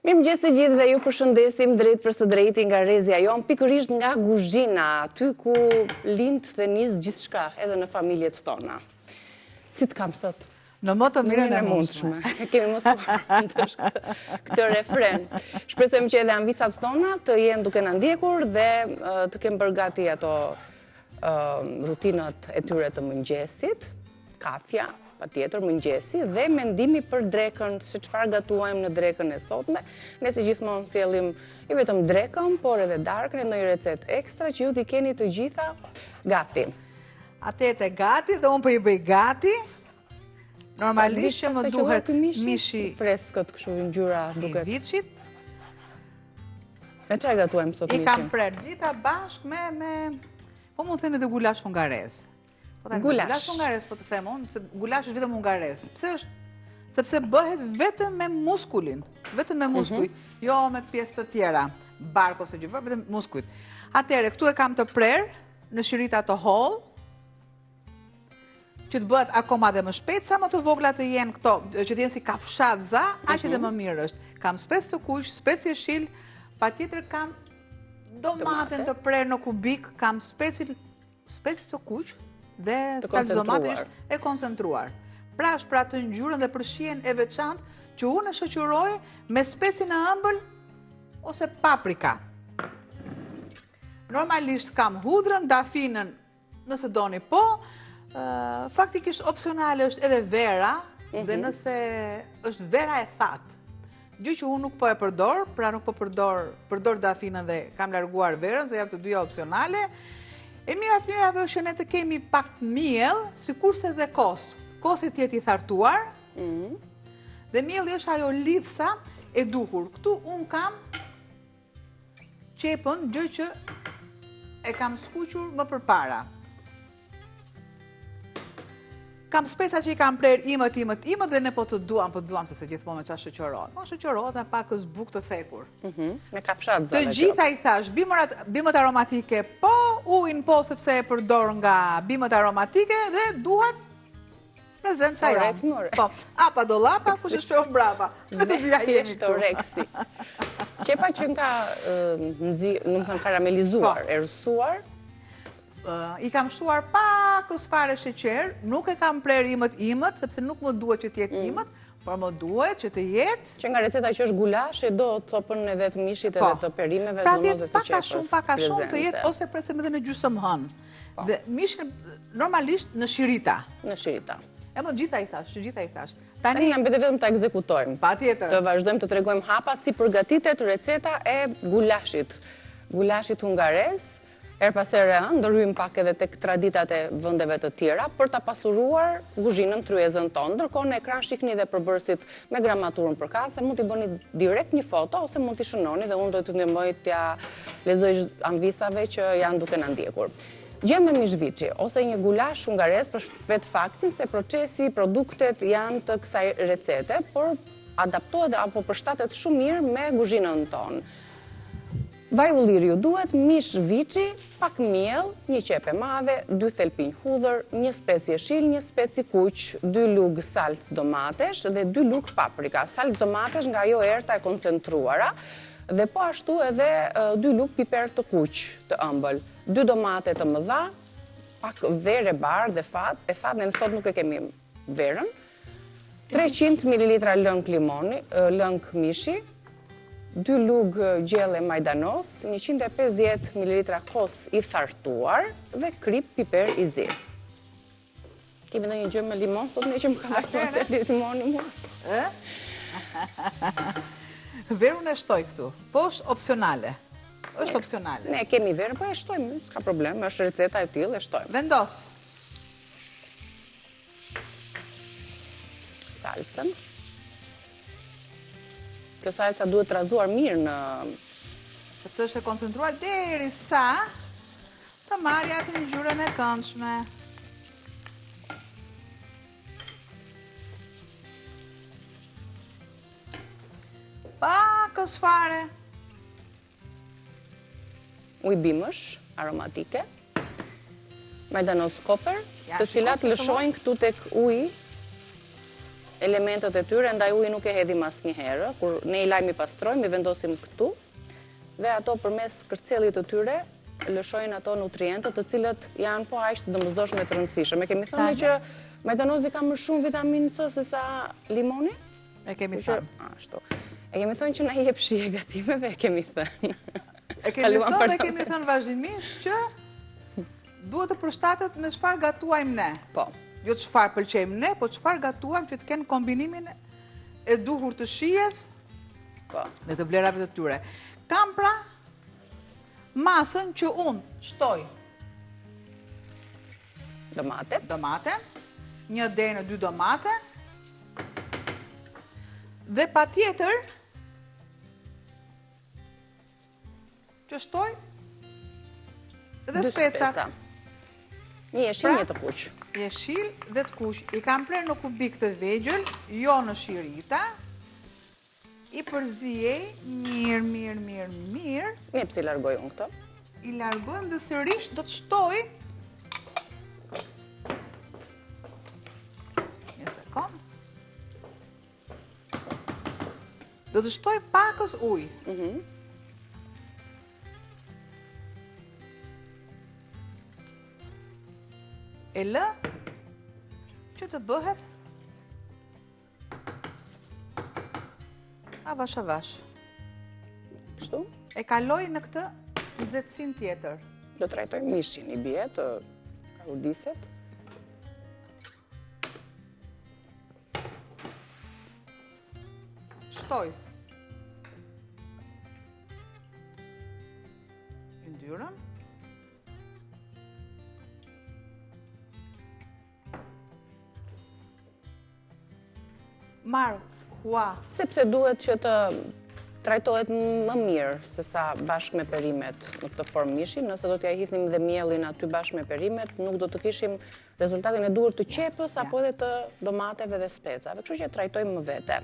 Mirëmëngjes të gjithëve, ju përshëndesim drejtpërsëdrejti nga rezja jonë, pikërisht nga guzhina, aty ku lind dhe nis gjithçka, edhe në familjet tona. Si të kam sot? Në më të mirën e mundshme. E kemi mësuar këtë refren. Shpresojmë që edhe amvisat tona të jenë duke na ndjekur dhe të kenë bërë gati ato rutinat e tyre të mëngjesit, kafja, patjetër mëngjesi dhe mendimi për drekën, se çfarë gatuajmë në drekën e sotme. Ne si gjithmonë sjellim jo vetëm drekën, por edhe darkën e ndonjë recetë ekstra që ju t'i keni të gjitha gati. Atëherë gati dhe unë po i bëj gati. Normalisht që më duhet mishi freskët kështu ngjyra duket. I viçit. Me çfarë gatuajmë sot mishin? I kam prerë gjitha bashkë me me po mund të themi dhe gulash hungarez. Po tani gulash. Gulash hungarez po të them unë, se gulash është vetëm hungarez. Pse është sepse bëhet vetëm me muskulin, vetëm me mhm. muskuj, mm -hmm. jo me pjesë të tjera, bark ose gjë, vetëm muskujt. Atëherë këtu e kam të prerë në shirita të hollë, që të bëhet akoma dhe më shpejt, sa më të vogla të jenë këto, që të jenë si kafshatëza, aq edhe mhm. më mirë është. Kam spec të kuq, spec jeshil, patjetër kam domaten të prerë në kubik, kam specin, spec të kuq dhe salcë domate është e koncentruar. Pra është për atë ngjyrën dhe për shijen e veçantë që unë e shoqëroj me specin e ëmbël ose paprika. Normalisht kam hudhrën, dafinën, Nëse doni po, faktikisht opsionale është edhe vera, dhe mhm. nëse është vera e thatë. Gjë që unë nuk po e përdor, pra nuk po përdor, përdor dafinën dhe kam larguar verën, se janë të dyja opsionale. E mira të mirave është që ne të kemi pak miell, sikurse dhe kos. Kosi të jetë i thartuar, mhm. dhe mielli është ajo lidhësa e duhur. Këtu unë kam qepën, gjë që e kam skuqur më përpara. Kam speca që i kam prerë imët, imët, imët dhe ne po të duam, po të duam, sepse gjithmonë me ça shoqërohet. Po shoqërohet me pakëz bukë të thekur. Mhm, me kafshatë Të gjitha i thashë, bimët aromatike po, ujin po, sepse e përdor nga bimët aromatike dhe duhet Prezenca jonë. Po, apa do llapa, kush është shumë brava. Me të dyja jemi këtu. Oreksi. Qepa që nga, domethënë, karamelizuar, po. errësuar. I kam shtuar pakëz fare sheqer, nuk e kam prerë imët imët, sepse nuk më duhet që të jetë mm. imët, por më duhet që të jetë... Që nga receta që është gulash, e do copën edhe të mishit edhe po. të perimeve, pra të jetë pak a shumë, pak a shumë të jetë, ose presim edhe në gjysmë hënë. Po. Dhe mishin normalisht në shirita. Në shirita. E mo gjitha i thashë, gjitha i thashë. Tani na mbetet vetëm ta ekzekutojmë. Patjetër. Të vazhdojmë të tregojmë hapat si përgatitet receta e gulashit. Gulashit hungarez, herë pas here ndërhyjmë pak edhe tek traditat e vendeve të tjera për ta pasuruar kuzhinën tryezën tonë. Ndërkohë në ekran shihni dhe përbërësit me gramaturën përkatëse, mund t'i bëni direkt një foto ose mund t'i shënoni dhe unë do t'ju ndihmoj t'ia lexoj amvisave që janë duke na ndjekur. Gjellë me mish viçi ose një gulash hungarez për vetë faktin se procesi, produktet janë të kësaj recete, por adaptohet apo përshtatet shumë mirë me kuzhinën tonë. Vaj ulliri ju duhet, mish viçi, pak miell, një qepë e madhe, dy thelpinj hudhër, një spec jeshil, një spec i kuq, dy lugë salcë domatesh dhe dy lugë paprika, salcë domatesh nga ajo e errëta e koncentruara dhe po ashtu edhe dy lugë piper të kuq të ëmbël, dy domate të mëdha, pak verë e bardhë e thatë, e thatë ne sot nuk e kemi verën, 300 ml lëng limoni, lëng mishi, 2 lugë gjelle majdanoz, 150 ml kos i thartuar dhe kripë piper i zi. Kemi ndonjë gjë me limon sot ne që më ka vajtur te limoni mua. Ë? Verën e shtoj këtu. Po është opsionale. Është opsionale. Ne kemi verë, po e shtojmë, s'ka problem, është receta e tillë, e shtojmë. Vendos. Salcën. Kjo salca duhet trazuar mirë në... Sepse është e koncentruar derisa të marrë atë ngjyrën e këndshme. Pakëz fare. Ujë bimësh aromatike, majdanoz koper, të cilat lëshojnë këtu tek uji. elementët e tyre, ndaj ujin nuk e hedhim asnjëherë. Kur ne i lajmë i pastrojmë, i vendosim këtu dhe ato përmes kërcellit të tyre lëshojnë ato nutrientët të cilët janë po aq të domosdoshëm e të rëndësishëm. E kemi thënë që majdanozi ka më shumë vitaminë C se sa limoni? E kemi thënë. Ashtu. E kemi thënë që na jep shije gatimeve, e kemi thënë. E kemi thënë dhe kemi thënë vazhdimisht që duhet të përshtatet me çfarë gatuajmë ne. Po. Jo çfarë pëlqejmë ne, po çfarë gatuajmë që të kenë kombinimin e duhur të shijes po. dhe të vlerave të tyre. Kam pra masën që unë shtoj Domate. Domate. Një deri në dy domate. Dhe patjetër që shtoj dhe specat. Një jeshil, pra, një të kuq. Jeshil dhe të kuq. I kam prerë në kubikë të vegjël, jo në shirita. I përziej mirë, mirë, mirë, mirë. Mirë, pse i largoj unë këto? I largojmë dhe sërish do të shtoj Një sekond. Do të shtoj pakëz ujë. Mhm. E lë që të bëhet Avash, avash. Kështu? E kaloj në këtë nxehtësinë tjetër. Do trajtojmë mishin, i bie të kaudiset. Shtoj. Yndyrën. Marr hua. Sepse duhet që të trajtohet më mirë se sa bashkë me perimet në këtë formë mishi, nëse do t'ja hidhnim dhe miellin aty bashkë me perimet, nuk do të kishim rezultatin e duhur të qepës apo edhe të domateve dhe specave. Kështu që e trajtojmë më vete.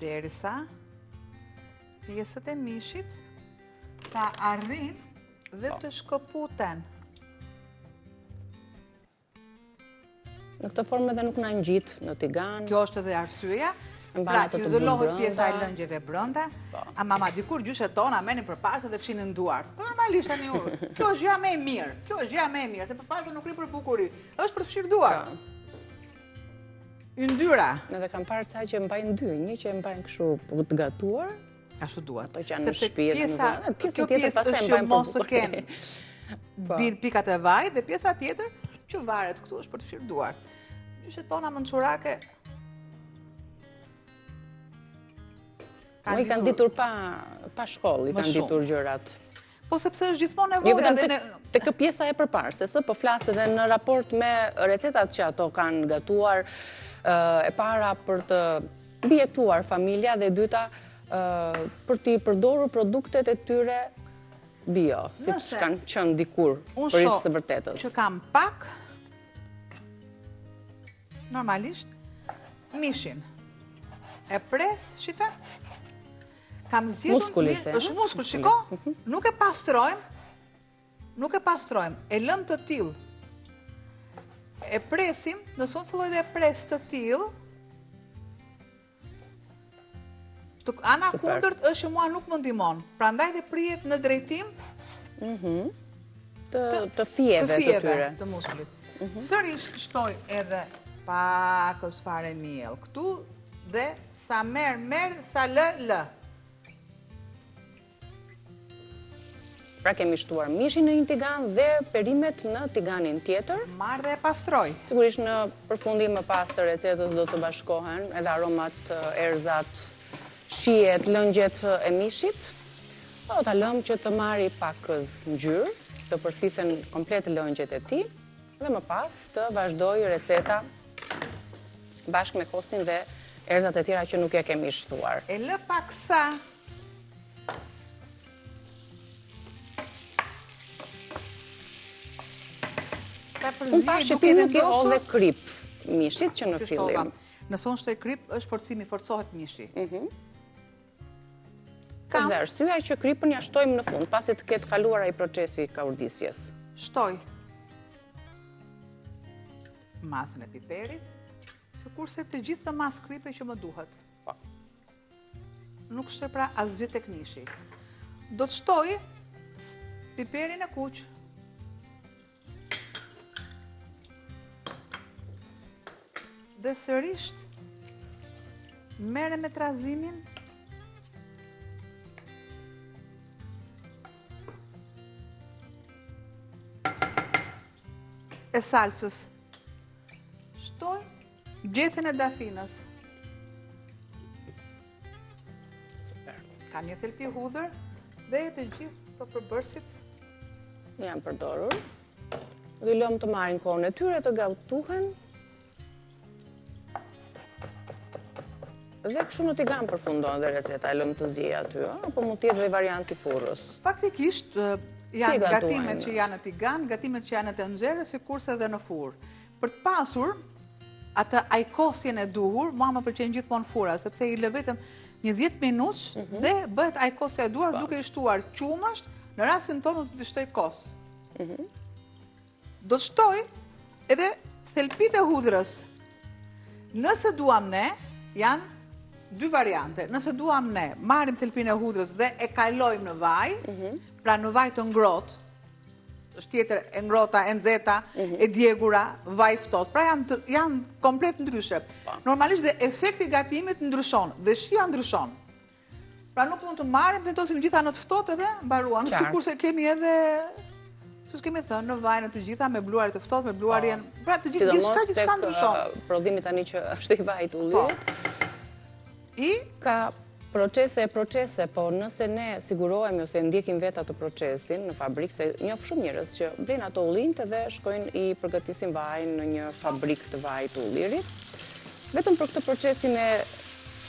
Derisa pjesët e mishit ta arrijnë dhe po. të shkëputen. Në këtë formë edhe nuk na ngjit në tigan. Kjo është edhe arsyeja. Pra, izolohet pjesa e lëngjeve brenda. Po. Ama ma dikur gjyshet tona merrnin përparëse dhe fshinin duart. Po normalisht tani u. Kjo është gjëja më e mirë. Kjo është gjëja më e mirë, se përparëse nuk rri për bukuri. Është për të fshirë duart. Po. Yndyra. Edhe kam parë ca që mbajnë dy, një që e mbajnë kështu për të gatuar, Ashtu duhet. Ato që janë në shtëpi dhe në zonë. Pjesa kjo pjesë është që mos të kenë po. bir pikat e vajit dhe pjesa tjetër që varet këtu është për të fshirë duart. Gjyshet tona mençurake Po i kanë ditur pa, pa shkollë, i kanë ditur gjërat. Po sepse është gjithmonë nevoja. Jo vetëm te kjo pjesa e përparëses, po flas edhe në raport me recetat që ato kanë gatuar e para për të mbijetuar familja dhe e dyta për t'i përdorur produktet e tyre bio, siç kanë qenë dikur për hir të së vërtetës. Që kam pak, normalisht, mishin. E pres, shife? Kam zgjedhur, është muskull, shiko, mhm. nuk e pastrojmë, nuk e pastrojmë, e lëmë të tillë. E presim, nëse unë filloj dhe e pres të tillë, të ana kundërt është që mua nuk më ndihmon. Prandaj dhe prihet në drejtim mhm. të të fijeve të tyre, të muskulit. Mhm. Sërish shtoj edhe pakëz fare miell këtu dhe sa merr, merr, sa lë, lë. Pra kemi shtuar mishin në një tigan dhe perimet në tiganin tjetër. Marr dhe e pastroj. Sigurisht në përfundim më pas të recetës do të bashkohen edhe aromat, erëzat, shijet, lëngjet e mishit. Po ta lëmë që të marri pakëz ngjyrë, të përthithen komplet lëngjet e tij dhe më pas të vazhdojë receta bashkë me kosin dhe erëzat e tjera që nuk e kemi shtuar. E lë paksa Unë pashë që ti nuk i hodhe kripë mishit që në fillim. Nëse unë shtoj kripë, është forcimi, forcohet mishi. Mhm. Është dhe arsyeja që kripën ia shtojmë në fund, pasi të ketë kaluar ai procesi i kaurdisjes. Shtoj masën e piperit. Sikurse të gjithë të masë kripe që më duhet. Po. Nuk shtoj pra asgjë tek mishi. Do të shtoj piperin e kuq. Dhe sërisht merrem me trazimin e salsës. Shtoj gjethen e dafinës. Super. Kam një thelpi hudhër dhe të gjithë të përbërësit janë përdorur. Dhe i lëmë të marrin kohën e tyre të gatuhen. Dhe kështu në tigan përfundon dhe receta e lëmë të ziejë aty, apo mund të jetë dhe varianti i furrës? Faktikisht, janë gatimet që janë në tigan, gatimet që janë në tenxhere, sikurse dhe në furrë. Për të pasur atë ajkosjen e duhur, mua më pëlqen gjithmonë furra, sepse i lë vetëm një 10 minutësh mhm. dhe bëhet ajkosja e duhur po. duke i shtuar qumësht, në rastin tonë do të shtoj kos. Mhm. Do të shtoj edhe thelpit e hudhrës. Nëse duam ne, janë dy variante. Nëse duam ne, marrim thelpin e hudhrës dhe e kalojmë në vaj, mhm. pra në vaj të ngrohtë, është tjetër e ngrohta, e nxehta, mhm. e djegura, vaj ftohtë. Pra janë, janë komplet ndryshe. Po. Normalisht dhe efekti i gatimit ndryshon, dhe shija ndryshon. Pra nuk mund të marrim, vendosim gjitha në të ftohtë edhe mbaruam. Sikurse kemi edhe siç kemi thënë, në vaj në të gjitha me bluarje të ftohtë, me bluarjen, po. pra të gjithë gjithçka gjithçka ndryshon. Sidomos tek prodhimi tani që është i vajit të ullirit. Po. I ka procese e procese, po nëse ne sigurohemi ose ndjekim vetë atë procesin në fabrikë, se njoh shumë njerëz që blejnë ato ullinjtë dhe shkojnë i përgatisin vajin në një fabrikë të vajit të ullirit, vetëm për këtë procesin e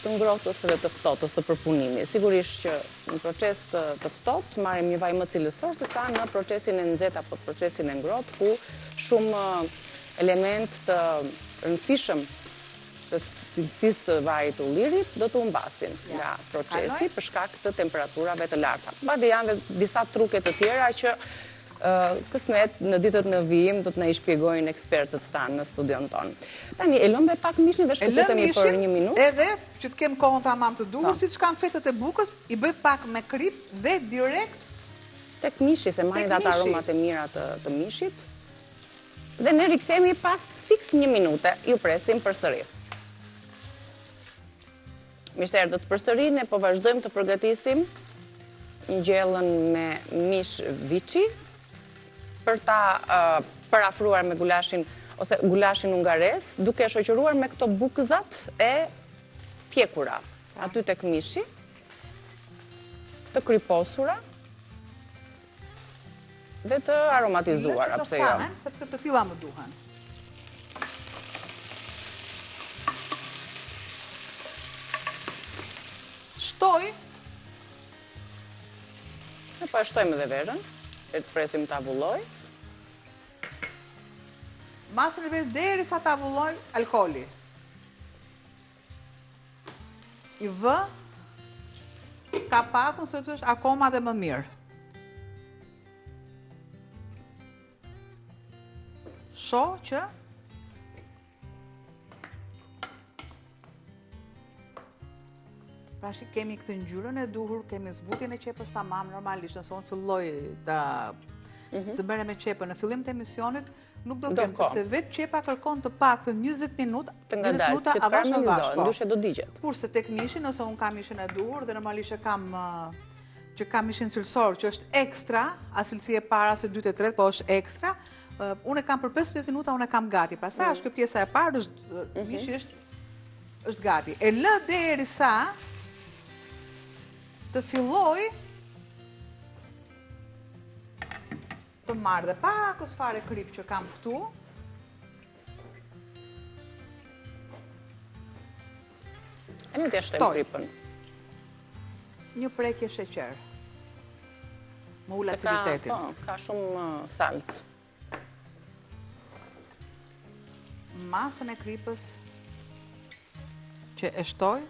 të ngrohtës dhe të ftohtës të përpunimit. Sigurisht që në proces të, të ftohtë marrim një vaj më cilësor se sa në procesin e nxehtë apo procesin e ngrohtë ku shumë elementë të rëndësishëm të cilësisë së vajit të ullirit do të humbasin nga procesi për shkak të temperaturave të larta. Madje janë dhe disa truke të tjera që kësmet në ditët në vijim do të na i shpjegojnë ekspertët tanë në studion tonë. Tani e lëmë dhe pak mishin dhe shkëputemi për një minutë. Edhe që të kem kohën tamam të duhur, po. siç kam fetët e bukës, i bëj pak me kripë dhe direkt tek mishi, se marrin dhe ato aromat e mira të, të mishit. Dhe ne rikthehemi pas fiks një minute. Ju presim përsëri. Mirë se erdhët përsëri, ne po vazhdojmë të përgatisim një gjellën me mish viçi për ta përafruar me gulashin ose gulashin hungarez, duke e shoqëruar me këto bukëzat e pjekura aty tek mishi të kriposura Dhe të aromatizuara, pse jo. Sepse të tilla më duhen. Shtoj. Ne po e shtojmë edhe verën, e të presim të avullojë. Masën e verës derisa të avullojë alkooli. I vë kapakun sepse është akoma dhe më mirë. Shoh që Pra që kemi këtë ngjyrën e duhur, kemi zbutjen e qepës tamam, normalisht, nëse unë filloj të, mhm. të merrem me qepën në fillim të emisionit, Nuk do kem, sepse vetë qepa kërkon të paktën 20 minuta, të 20 minuta avash avash, po. Ndryshe do digjet. Kurse tek mishi, nëse unë kam mishin e duhur dhe normalisht e kam që kam mishin cilësor, që është ekstra, as cilësi e parë, as e dytë e tretë, po është ekstra, unë e kam për 15 minuta, unë e kam gati. Pastaj mm. është kjo pjesa e parë, është mhm. mishi është është gati. E lë derisa të fillojë Të marr dhe pakëz fare kripë që kam këtu. E ne t'ia shtojmë kripën. Një prekje sheqer. Më ul aciditetin. Po, ka shumë uh, salcë. Masën e kripës që e shtoj,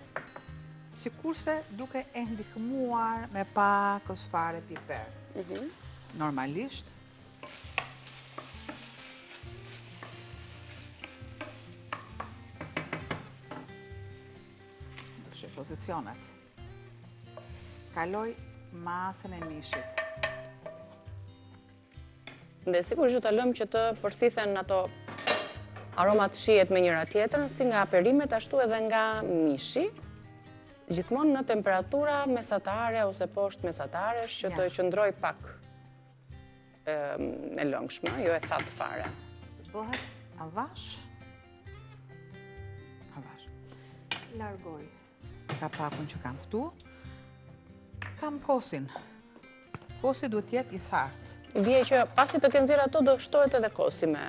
sikurse duke e ndihmuar me pakëz fare piper. Mhm. Normalisht, Pozicionet. Kaloj masën e mishit. Dhe sigurisht do ta lëmë që të përthithen ato aromat shijet me njëra tjetrën, si nga perimet ashtu edhe nga mishi. Gjithmonë në temperatura mesatare ose poshtë mesatares që të qëndrojë pak e lëngshme, jo e thatë fare. Të bëhet avash. Avash. Largoj kapakun që kam këtu. Kam kosin. Kosi duhet të jetë i thartë. I bie që pasi të kenë zjerë ato, do shtohet edhe kosi me,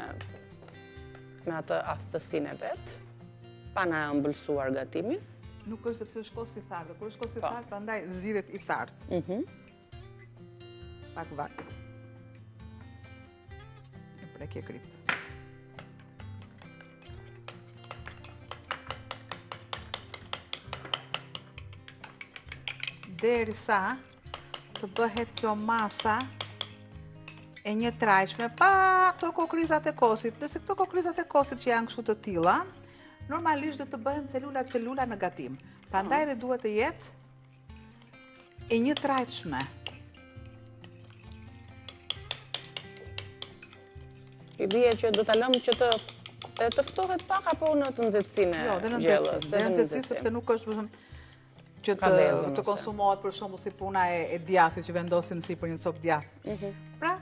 me atë athtësinë e vet, pa na e ëmbëlsuar gatimin. Nuk është sepse është kosi i thartë, kur është kosi i po. thartë, prandaj zihet i thartë. Mhm. Pak vaj. Një prekje kripë. Derisa të bëhet kjo masa e njëtrajtshme pa këto kokrizat e kosit. Nëse këto kokrizat e kosit që janë kështu të tilla, normalisht do të bëhen celula celula në gatim. Prandaj dhe duhet të jetë e njëtrajtshme. I bie që do ta lëmë që të të ftohet pak apo në të nxehtësinë e jo, gjellës. Jo, dhe në nxehtësi, dhe në nxehtësi sepse nuk është për që të, të konsumohet për shembull si puna e, e djathit që vendosim sipër një copë djath. Mhm. Pra,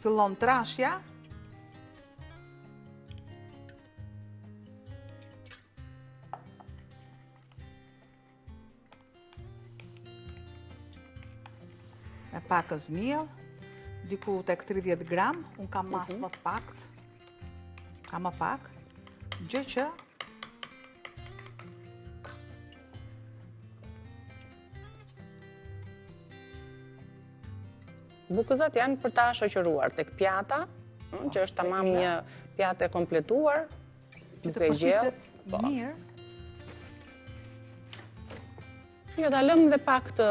fillon trashja, Me pakëz miell, diku tek 30 gram, unë kam masë mhm. më të pakt, kam më pak, gjë që Bukëzat janë për ta shoqëruar tek pjata, ëh, që është tamam një pjatë e kompletuar, Bukë e gjellë. Po. Mirë. Kështu që ta lëmë dhe pak të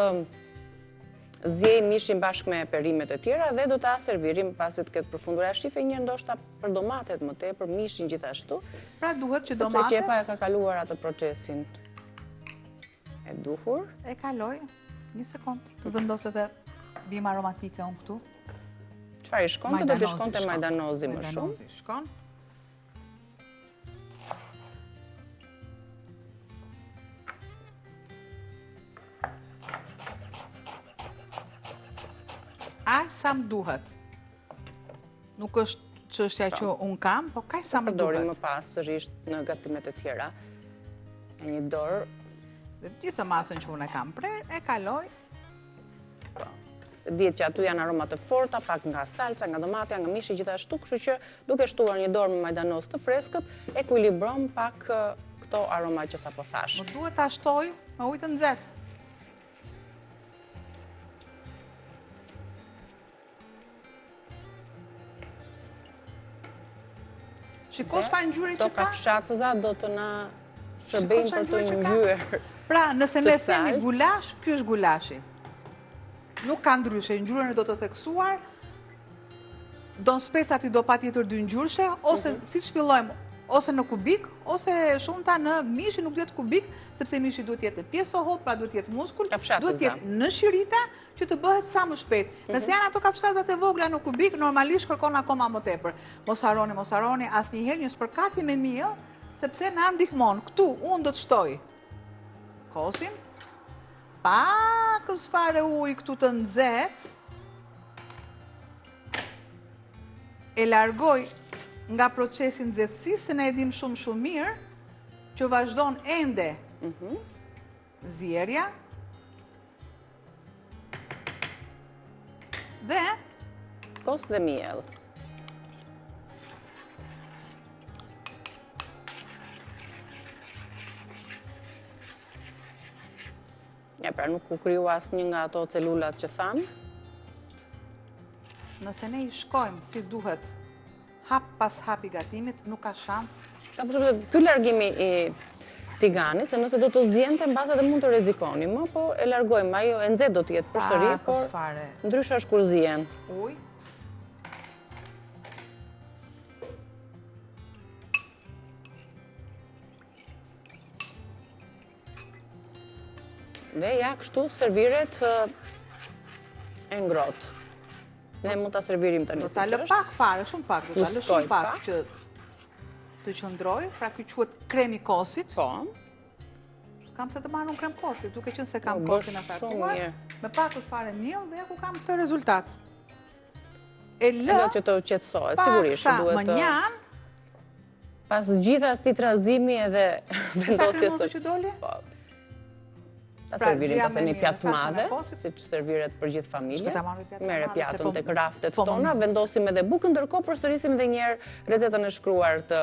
ziejë mishin bashkë me perimet e tjera dhe do ta servirim pasi të ketë përfunduar. Ja shife një ndoshta për domatet më tepër, mishin gjithashtu. Pra duhet që domatet... Sepse qepa e ka kaluar atë procesin e duhur. E kaloj, një sekond, të vendos edhe bimë aromatike unë këtu. Çfarë i shkonte, do t'i shkonte majdanozi më shumë. Majdanozi shkon. Aq sa më duhet. Nuk është çështja që po. unë kam, po kaq sa më duhet. Përdorim më pas sërish në gatimet e tjera. E një dorë. Dhe gjithë masën që unë e kam prerë, e kaloj Po. Se dihet që aty janë aroma të forta, pak nga salca, nga domatja, nga mishi gjithashtu, kështu që duke shtuar një dorë me majdanoz të freskët, ekuilibron pak këto aroma që sapo thashë. Më duhet ta shtoj me ujë të nxehtë. Shiko çfarë ngjyre që ka? Këto kafshatëza do të na shërbejnë për të ngjyer. Pra, nëse ne themi gulash, ky është gulashi. Nuk ka ndryshe, ngjyrën e do të theksuar, don specat i do patjetër dyngjyrëshe, ose mhm. siç fillojmë, ose në kubik, ose shumta në mishi nuk duhet kubik, sepse mishi duhet të jetë në pjesë të hollë, pra duhet të jetë muskull, duhet të jetë në shirita, që të bëhet sa më shpejt. Mhm. Nëse janë ato kafshatëzat e vogla në kubik, normalisht kërkon akoma më tepër. Mos harroni, mos harroni asnjëherë një spërkatje me miell, sepse na ndihmon. Këtu unë do të shtoj kosin, pakëz fare ujë këtu të nxehtë, e largoj nga procesi i nxehtësisë, se ne e dimë shumë shumë mirë, që vazhdon ende mhm. zierja, Dhe? Kos dhe miell. Ja, pra nuk u krijua asnjë nga ato celulat që thamë. Nëse ne i shkojmë si duhet Hap pas hapi gatimit, nuk ka shans. Ka për shembull, ky largimi i tiganit, se nëse do të ziente, mbase dhe mund të rrezikonim, më, po e largojmë, ajo e nxehtë do të jetë përsëri, por ndryshe është kur zien. Ujë. Dhe ja, kështu serviret e ngrohtë. Ne mund ta servirim tani. Do ta lë pak fare, shumë pak, do ta lë shumë pak që të qëndrojë, pra ky quhet krem i kosit. Po. S'kam se të marr un krem kosi, duke qenë se kam po, kosin e thartuar. Me pakëz fare miell dhe ja ku kam këtë rezultat. E lë që të qetësohet, sigurisht, duhet të mënjanë. Pas gjithë atij trazimi edhe vendosjes së... që doli? Po. Ta pra, servirim pas në një pjatë të madhe, siç serviret për gjithë familjen. Merre pjatën po tek raftet po tona, vendosim edhe bukën, ndërkohë përsërisim edhe njëherë recetën e shkruar të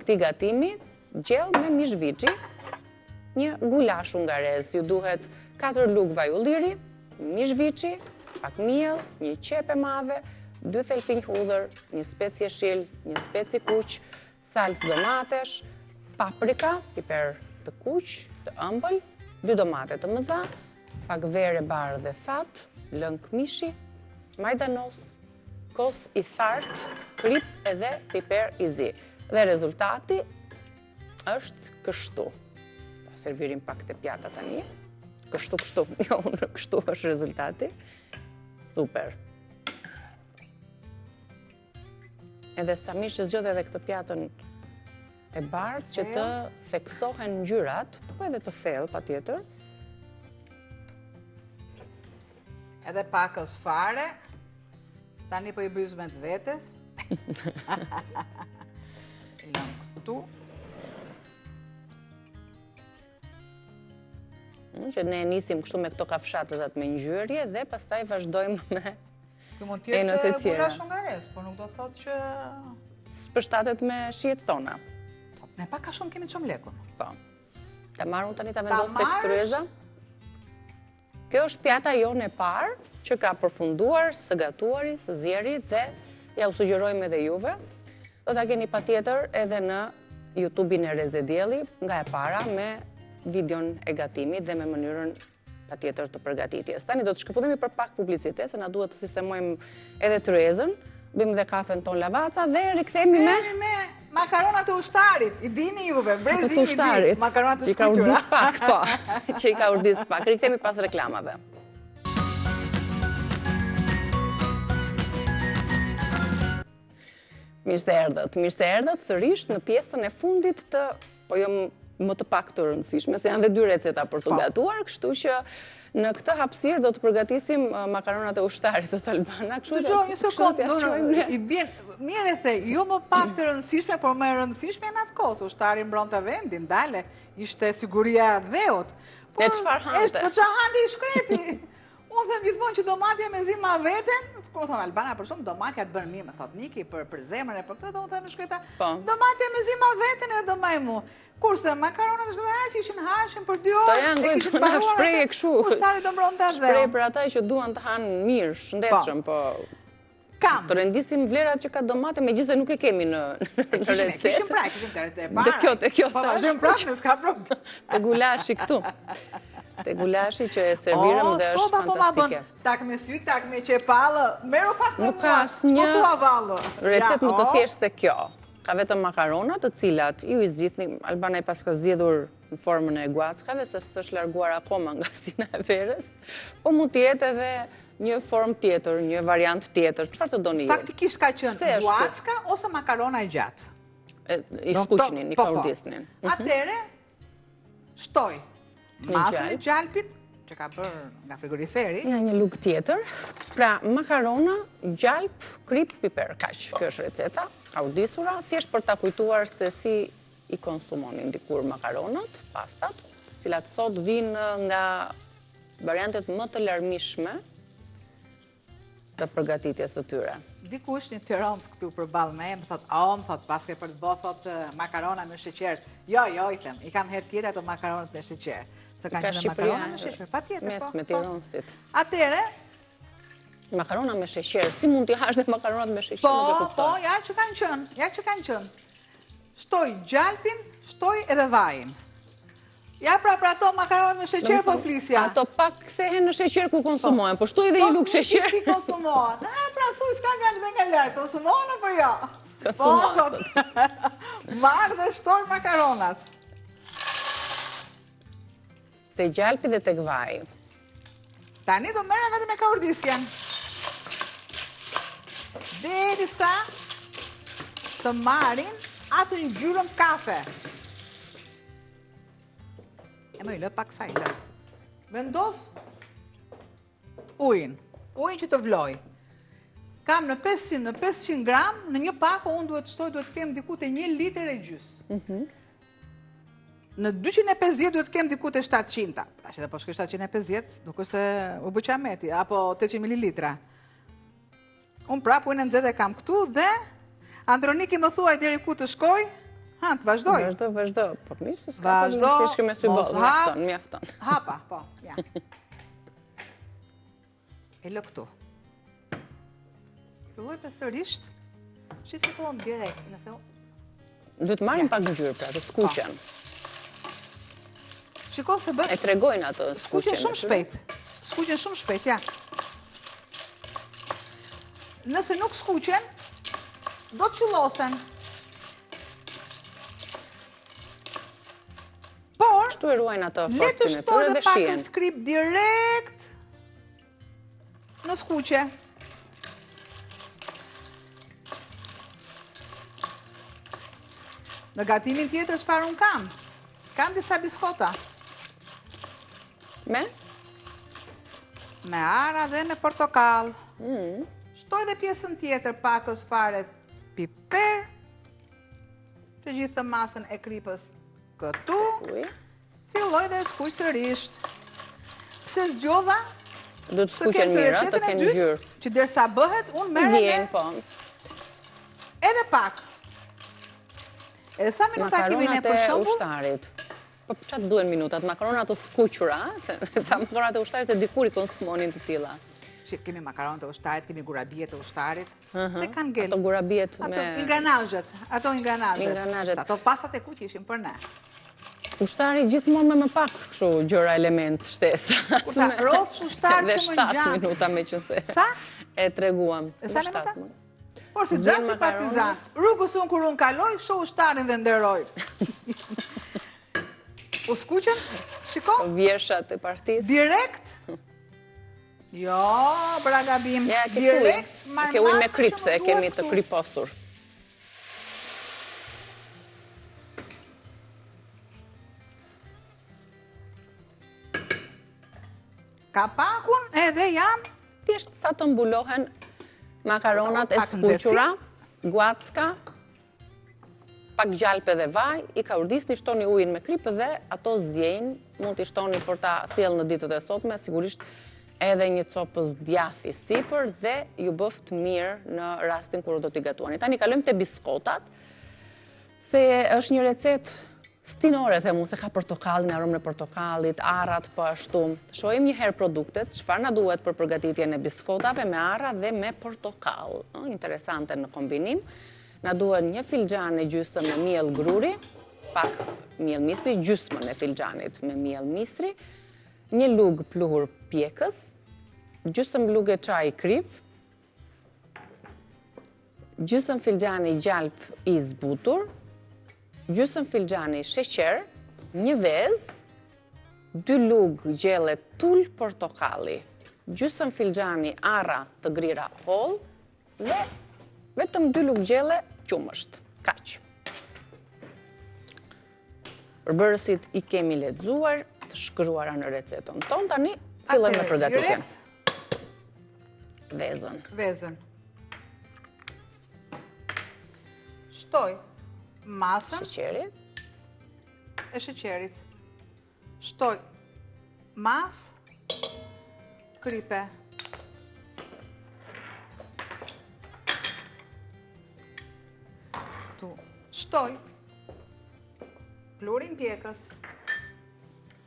këtij gatimi, gjellë me mish viçi, një gulash hungarez, ju duhet 4 lugë vaj ulliri, mish viçi, pak miell, një qepë e madhe, dy thelpinj hudhër, një spec jeshil, një spec i kuq, salcë domatesh, paprika, piper të kuq, të ëmbël, dy domate të mëdha, pak verë e bardhë e thatë, lëng mishi, majdanoz, kos i thartë, kripë edhe piper i zi. Dhe rezultati është kështu. Ta servirim pak te pjata tani. Kështu, kështu, jo, unë kështu është rezultati. Super. Edhe sa mirë që zgjodhe edhe këtë pjatën e bardhë që të theksohen ngjyrat, po edhe të thellë, patjetër. Edhe pakëz fare, tani po i bëj me të vetes. E lëmë këtu. Që ne nisim kështu me këto kafshatëzat me ngjyrje dhe pastaj vazhdojmë me Kjo mund të jetë gulash hungarez, por nuk do thotë që... S'përshtatet me shijet tona. Po, ne pak a shumë kemi çomlekun. Po. Ta marr unë tani ta vendos tek tryeza. Kjo është pjata jonë e parë që ka përfunduar së gatuari, së zieri dhe jua sugjerojmë edhe juve. Do ta keni patjetër edhe në YouTube-in e Rreze Dielli nga e para me videon e gatimit dhe me mënyrën patjetër të përgatitjes. Tani do të shkëputemi për pak publicitet, se na duhet të sistemojmë edhe tryezën, bëjmë dhe kafen tonë Lavazza dhe rikthehemi me... me makaronat e ushtarit, i dini juve, brezi i di, makaronat e skuqura. Që i ka pak, po, që i ka urdis pak. Rikthehemi pas reklamave. Mirë se erdhët, mirë se erdhët sërish në pjesën e fundit të, po jo më të pak të rëndësishme, se janë dhe dy receta për të po. gatuar, kështu që në këtë hapësirë do të përgatisim makaronat e ushtarit të Albana, kështu që një sekondë, i bjen, mirë e the, jo më pak të rëndësishme, por më e rëndësishme në atë kohë, ushtari mbronte vendin, dale, ishte siguria e atdheut. E çfarë hante? Po çfarë hante i shkreti? Unë them gjithmonë që domatja mezi ma veten, kur thonë Albana për shumë domatja të bën mirë, më thotë Niki për për zemrën e për këtë, do unë them e shkreta. Po. Domatja mezi ma veten e do maj mu. Kurse makaronat e shkreta aq ishin hashin për dy orë, e kishin mbaruar. Shprehje kështu. Ushtari do mbronte atdheun. Shprehje për ata që duan të hanë mirë, shëndetshëm, po. po. Kam. Të rendisim vlerat që ka domate, megjithëse nuk e kemi në recetë. Kishim pra, kishim të recetë e para. Te kjo, te kjo. Po, vazhdojmë prapë, ne s'ka problem. Te gulashi këtu. Te gulashi që e servirëm dhe është soba po ma bën, tak me sy, tak me qepallë, merru pak me mua, s'po thua vallë. Recetë më të thjeshtë se kjo. Ka vetëm makarona të cilat ju i zgjidhni, Albana i paska zgjedhur në formën e guackave, se s'është larguar akoma nga stina e verës, po mund të jetë edhe një formë tjetër, një variant tjetër, çfarë të doni ju? Faktikisht ka qenë guacka ose makarona e gjatë. I skuqnin, i po, po. kaurdisnin. Mhm. Atëherë, shtoj masën e gjalpit, që ka bërë nga frigoriferi. Ja, një lugë tjetër. Pra, makarona, gjalp, kripë, piper, kaq. Kjo është receta, kaurdisura, thjesht për ta kujtuar se si i konsumonin dikur makaronat, pastat, të cilat sot vijnë nga variantet më të larmishme të përgatitjes së tyre. Dikush një tirons këtu përballë me, më thotë, o, më thotë, paske për të bo, thotë, makarona me sheqer. Jo, jo, i them, i kam herë tjetër ato makaronat me sheqer. Se kanë qenë makarona me sheqer, patjetër, po. Mes me po. tironsit. Atëherë, Makarona me sheqer, si mund t'i hash dhe makaronat me sheqer, po, Po, ja që kanë qenë, ja që kanë qenë. Shtoj gjalpin, shtoj edhe vajin. Ja pra për ato makaronat me sheqer po flisja. Ato pak kthehen në sheqer kur konsumohen, po shtoj edhe një lugë sheqer. Po si konsumohen? A pra thuj s'ka nga dhe nga larg, konsumohen apo jo? Konsumohen. Po, marr dhe shtoj makaronat. Te gjalpi dhe tek vaji. Tani do merrem edhe me kaurdisjen. Derisa të marrin atë ngjyrën kafe. E më i lë pak sa i lë. Vendos ujin. Ujin që të vlojë. Kam në 500, në 500 gram, në një pako unë duhet shtoj, duhet kem diku te një litër e gjysë. Mhm. Në 250 duhet kem diku te 700. Tash edhe po shkoj 750, nuk është se u bë qameti, apo 800 mililitra. Unë prapë ujin e nxehtë e kam këtu dhe Androniki më thuaj deri ku të shkoj? Ha, të vazhdoj. Vazhdo, vazhdo. Po mirë se s'ka vazhdo, të shkoj me sy boll, mjafton, mjafton. Hapa, po, ja. E lë këtu. Filloj të sërisht, shi si fillon direkt, nëse... Duhet të marrin pak ngjyrë, pra, të skuqen. Po. Shiko se bëhet... E tregojnë ato skuqen. Skuqen shumë shpejt. Skuqen shumë shpejt, ja. Nëse nuk skuqen, do të qullosen. Por, Kështu e ruajnë ato le të forcën e tyre dhe shijen. Le të kripë direkt në skuqje. Në gatimin tjetër çfarë unë kam? Kam disa biskota. Me? Me arra dhe me portokall. Mm. Shtoj dhe pjesën tjetër pakëz fare piper. Të gjithë masën e kripës këtu. Filloj dhe skuq sërisht. Pse zgjodha? Do të skuqen mirë, të kenë ngjyrë. Që derisa bëhet, unë merrem me... po. Edhe pak. Edhe sa minuta kemi ne për shembull? Makaronat e ushtarit. Po ça të duhen minutat? Makaronat të skuqura, se sa makaronat e ushtarit se dikur i konsumonin të tilla. Shif, kemi makaronat e ushtarit, kemi gurabijet e ushtarit. Se kanë ngel. Ato gurabijet me... Ato ingranazhet, ato ingranazhet. Ingranazhet. Ato pasat e kuqe ishin për ne. Ushtari gjithmonë me më pak kështu gjëra element shtesë. Kur ta rrofsh ushtar që më ngjan. 7 minuta meqenëse. Sa? E treguam. E sa minuta? Por si xhaxhi partizan. Rrugës unë kur unë kaloj, shoh ushtarin dhe nderoj. U skuqën? Shiko? Vjershat e partisë. Direkt? Jo, bëra gabim. Ja, ke Direkt, marr Ke ujë me kripë, se e kemi të kriposur. Kapakun edhe jam. Thjesht sa të mbulohen makaronat e skuqura, guacka, pak gjalpë edhe vaj, i kaurdisni, shtoni ujin me kripë dhe ato ziejnë, mund t'i shtoni për ta sjellë në ditët e sotme, sigurisht edhe një copëz djathi sipër dhe ju bëftë mirë në rastin kur do t'i gatuani. Tani kalojmë te biskotat, se është një recetë stinore, them unë, se ka portokallin, aromën e portokallit, arrat po ashtu. Shohim një herë produktet, çfarë na duhet për përgatitjen e biskotave me arra dhe me portokall. Interesante në kombinim. Na duhen një filxhan e gjysmë me miell gruri, pak miell misri, gjysmën e filxhanit me miell misri, një lugë pluhur pjekës, gjysmë luge çaji kripë, gjysmë filxhani gjalpë i zbutur, gjysmë filxhani sheqer, një vezë, dy lugë gjelle tul portokalli, gjysmë filxhani arra të grira hollë, Dhe vetëm dy lugë gjelle qumësht. Kaq. Përbërësit i kemi lexuar, të shkruara në recetën tonë, tani fillojmë me përgatitjen. Vezën. Vezën. Shtoj masën. Sheqerit. E sheqerit. Shtoj masë kripe. Këtu shtoj pluhurin pjekës.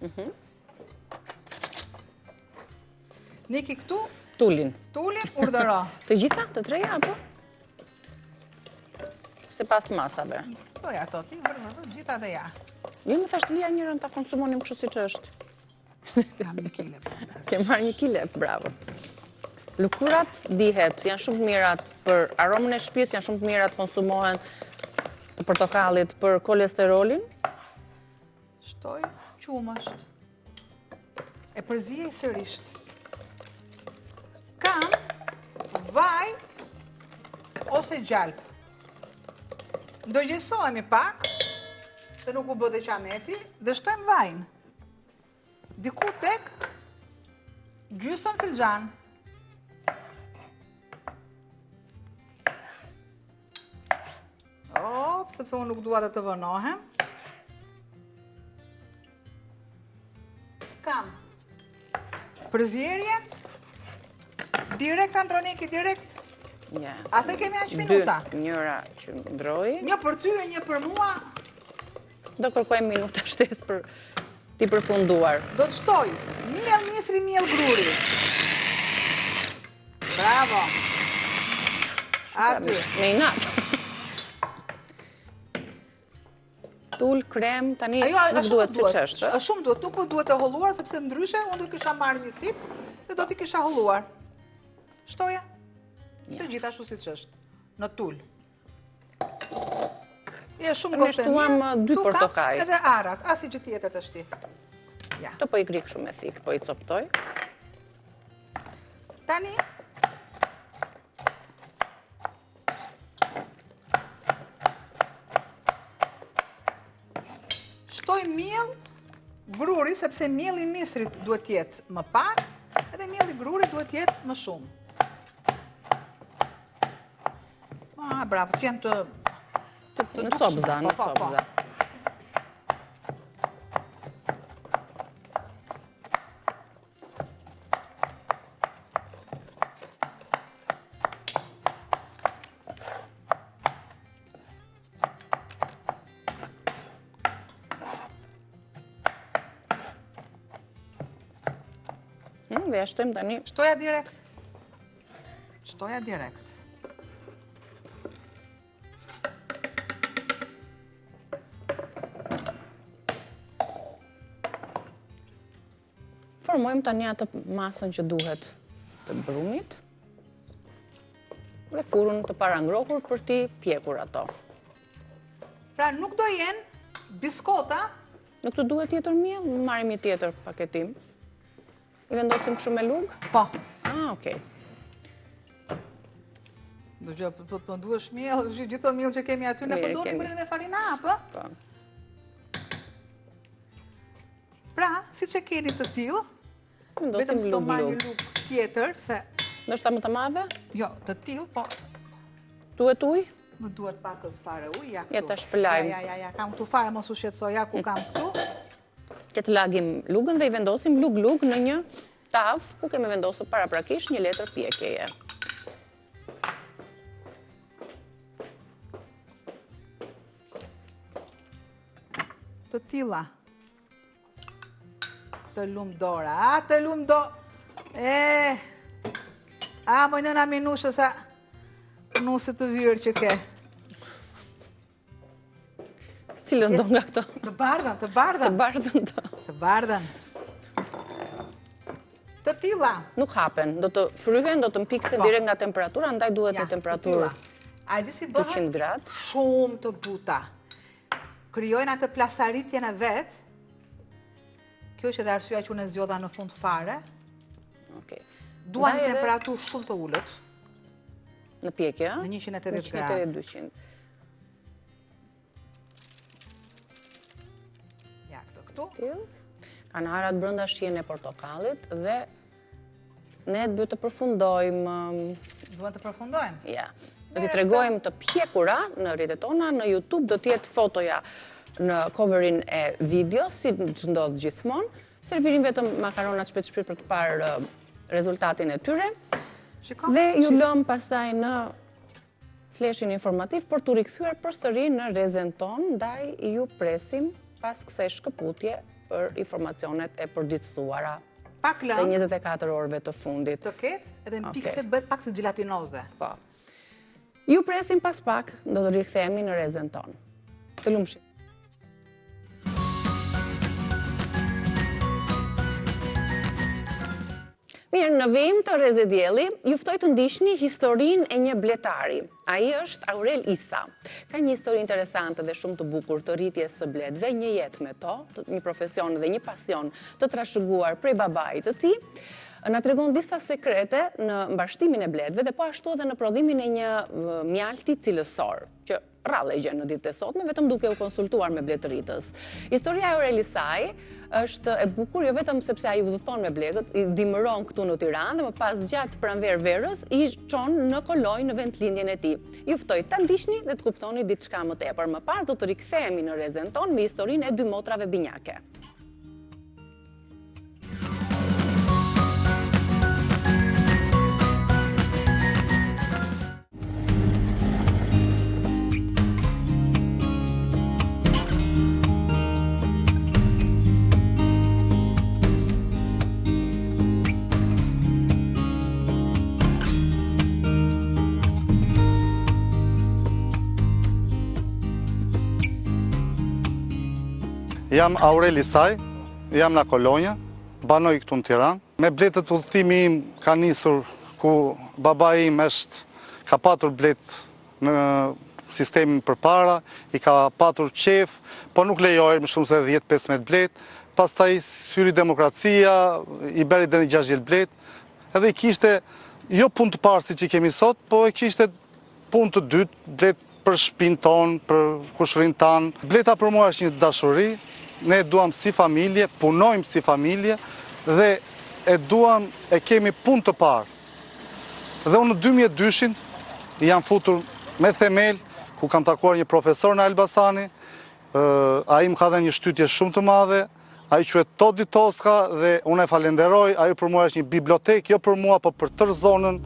Mhm. Niki këtu? Tulin. Tulin, urdhëro. Të gjitha, të treja, apo? Sipas masave. Po ja, to ti, vërë, vërë, gjitha dhe ja. Jo, më thashë të lija njërën ta konsumonim kështu siç është. Kam një kile. Po, Ke marrë një kile, bravo. Lëkurat dihet, janë shumë të mira për aromën e shpisë, janë shumë të mira të konsumohen të portokallit për kolesterolin. Shtoj qumësht. E përziej sërisht. Kam vaj ose gjalpë. Ndërgjegjësohemi pak, se nuk u bë dhe qameti, dhe shtojmë vajin. Diku tek gjysëm filxhan. Op, sepse unë nuk dua dhe të vonohem. Kam. Përzierjen. Direkt Androniki, direkt. Ja. A the kemi aq minuta? Dy, njëra që ndroi. Një për ty e një për mua. Do kërkojmë minuta shtesë për t'i përfunduar. Do të shtoj miell misri, miell gruri. Bravo. Aty. Me inat. Tul, krem, tani nuk duhet siç është. Është shumë duhet, nuk më duhet e holluar, sepse ndryshe unë do kisha marrë një sitë dhe do t'i kisha holluar. Shtoja, të gjitha ashtu siç është, në tul. Je shumë goste mirë, uh, dy portokaj. Edhe arrat, asgjë tjetër tashti. Ja. Të po i gri kështu me thikë, po i coptoj. Tani, Shtoj miell gruri, sepse mielli i misrit duhet të jetë më pak, edhe mielli i grurit duhet të jetë më shumë. Ah, bravo, të jenë të të në copëza, në po, po, po. copëza. Hmm, dhe ja shtojmë tani. Shtoja direkt. Shtoja direkt. Formojmë tani atë masën që duhet të brumit dhe furrën të parangrohur për t'i pjekur ato. Pra nuk do jenë biskota? Nuk të duhet tjetër miell, marrim një tjetër paketim. I vendosim kështu me lugë? Po. Ah, okej. Do gjë, po të më duhesh miell, gjithë miell që kemi aty, ne po do të bëjmë me farina, apo? Po. Pra, siç e keni të tillë, vetëm se do marr një lugë tjetër, se... Ndoshta më të madhe? Jo, të tillë, po... Duhet ujë? Më duhet pakëz fare ujë, ja këtu. Ja ta shpëlajmë. Ja, ja, ja, kam këtu fare, mos u shqetëso, ja ku kam këtu. Që të lagim lugën dhe i vendosim lugë-lugë në një tavë, ku kemi vendosur paraprakisht një letër pjekjeje. Të tilla. Të lumtë dora, a të lumtë do... E, a, moj nëna Minushë, sa nuse të vyer që ke. Cilën do nga këto? Të bardhën, të bardhën. Të bardhën të. Të bardhën. Të tilla. Nuk hapen, do të fryhen, do të mpiksen po. direkt nga temperatura, ndaj duhet një temperaturë. A e di si bëhen? 200 gradë. Shumë të buta. Krijojnë atë plasaritjen e vet. Kjo është edhe arsyeja që unë e zgjodha në fund fare. Okej. Duan një temperaturë shumë të ulët. Në pjekje, ë? Në 180 gradë. 180-200. Ja, këto këtu. Kanë arrat brenda shijen e portokallit dhe ne duhet të përfundojmë. Duhet të përfundojmë? Ja. Do t'i tregojmë të pjekura në rrjetet tona, në Youtube do të jetë fotoja në coverin e videos, siç ndodh gjithmonë. Servirim vetëm makaronat shpejt shpejt për të parë rezultatin e tyre. Dhe ju lëmë pastaj në Fleshin informativ për t'u rikthyer përsëri në rrezen tonë, ndaj ju presim pas kësaj shkëputje për informacionet e përditësuara Pak lëng. Të 24 orëve të fundit. Të ketë edhe mpikset bëhet pak si xhelatinoze. Po. Ju presim pas pak, do të rikthehemi në rrezen tonë. Të lumshim. Mirë, në vijim të Rreze Dielli, ju ftoj të ndiqni historinë e një bletari. Ai është Aurel Isa. Ka një histori interesante dhe shumë të bukur të rritjes së bletëve, një jetë me to, një profesion dhe një pasion të trashëguar prej babait të tij. Na tregon disa sekrete në mbarështimin e bletëve dhe po ashtu edhe në prodhimin e një mjalti cilësor, që rrallë e gjen në ditët e sotme, vetëm duke u konsultuar me bletërritës. Historia e Aurel Isaj është e bukur, jo vetëm sepse ai udhëton me bletët, i dimëron këtu në Tiranë dhe më pas gjatë pranverë verës i çon në Kolonjë në vendlindjen e tij. Ju ftoj ta ndiqni dhe të kuptoni diçka më tepër. Më pas do të rikthehemi në rrezen tonë me historinë e dy motrave binjake. Jam Aurel Isaj, jam nga Kolonja, banoj këtu në Tiranë. Me bletët udhëtimi im ka nisur ku babai im është ka patur bletë në sistemin përpara, i ka patur qejf, po nuk lejohej më shumë se 10-15 bletë. Pastaj hyri demokracia, i bëri deri në 60 bletë, edhe i kishte jo punë të parë siç i kemi sot, po e kishte Punë të dytë, bletë për shpinë tonë, për kushërinjtë tanë. Bleta për mua është një dashuri, ne e duam si familje, punojmë si familje dhe e duam, e kemi punë të parë. Dhe unë në 2002-shin jam futur me themel, ku kam takuar një profesor në Elbasani, ai më ka dhënë një shtytje shumë të madhe, Ai quhet Todi Toska dhe unë e falenderoj, ajo për mua është një bibliotekë, jo për mua, po për tërë zonën.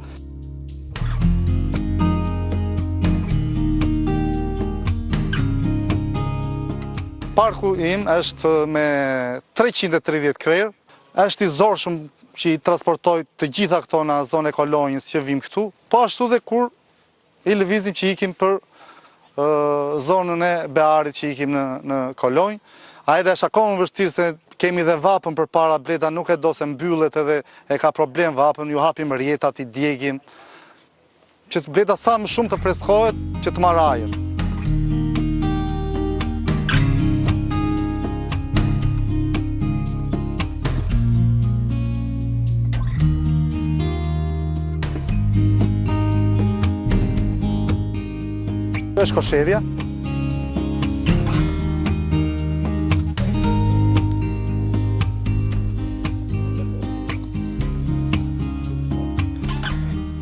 Parku im është me 330 krerë, është i zorshëm që i transportoj të gjitha këto në zonë e Kolonjës që vim këtu, po ashtu dhe kur I lëvizim që ikim për zonën e Beharit që ikim në, në Kolonjë. Ajra është akoma më vështirë se kemi dhe vapën përpara, bleta nuk e do se mbyllet edhe e ka problem vapën, ju hapim rrjetat, i djegim, që të bleta sa më shumë të freskohet, që të marrë ajër. Është kosherja.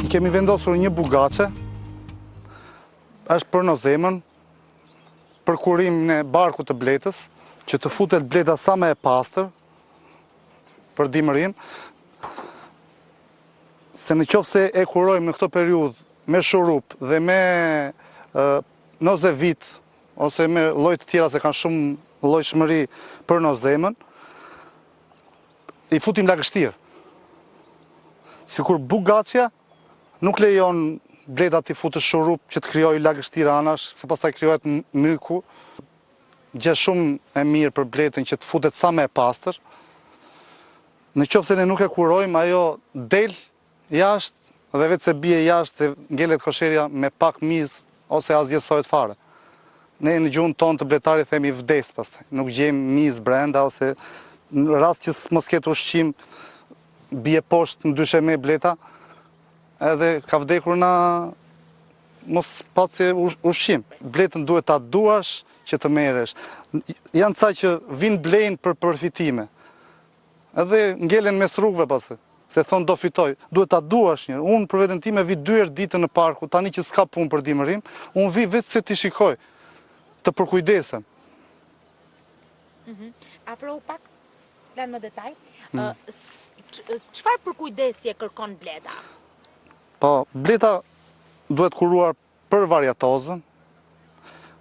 I kemi vendosur një bugaçe, është për nozemën, për kurimin e barkut të bletës, që të futet bleta sa më e pastër, për dimërim, se në qoftë se e kurojmë në këtë periudhë me shurup dhe me nozevit, ose me lloj të tjera se kanë shumë llojshmëri për nozemën, i futim lagështirë. Sikur bugaçja nuk lejon bleta t'i futësh shurup që të krijojë lagështirë anash, se pastaj krijohet myku, Gjë shumë e mirë për bletën që të futet sa më e pastër. Në qoftë se ne nuk e kurojmë, ajo del jashtë dhe veç se bie jashtë se ngelet kosherja me pak mizë ose asgjësohet fare. Ne në gjuhën tonë të bletarit themi vdes pastaj, nuk gjejmë mizë brenda ose në rast që mos ketë ushqim bie poshtë në dysheme bleta, edhe ka vdekur në mos pasje ushqim. Bletën duhet ta duash që të merresh. Janë ca që vijnë blejnë për përfitime. Edhe ngelen mes rrugëve pastaj, se thonë do fitoj. Duhet ta duash një. Unë për veten time vij dy herë ditën në parku, tani që s'ka punë për dimërim, unë vij vetë se t'i shikoj, të përkujdesem. Mhm. Afrohu pak, plan në detaj. Mm. Çfarë përkujdesje kërkon bleta? Po, bleta duhet kuruar për variatozën.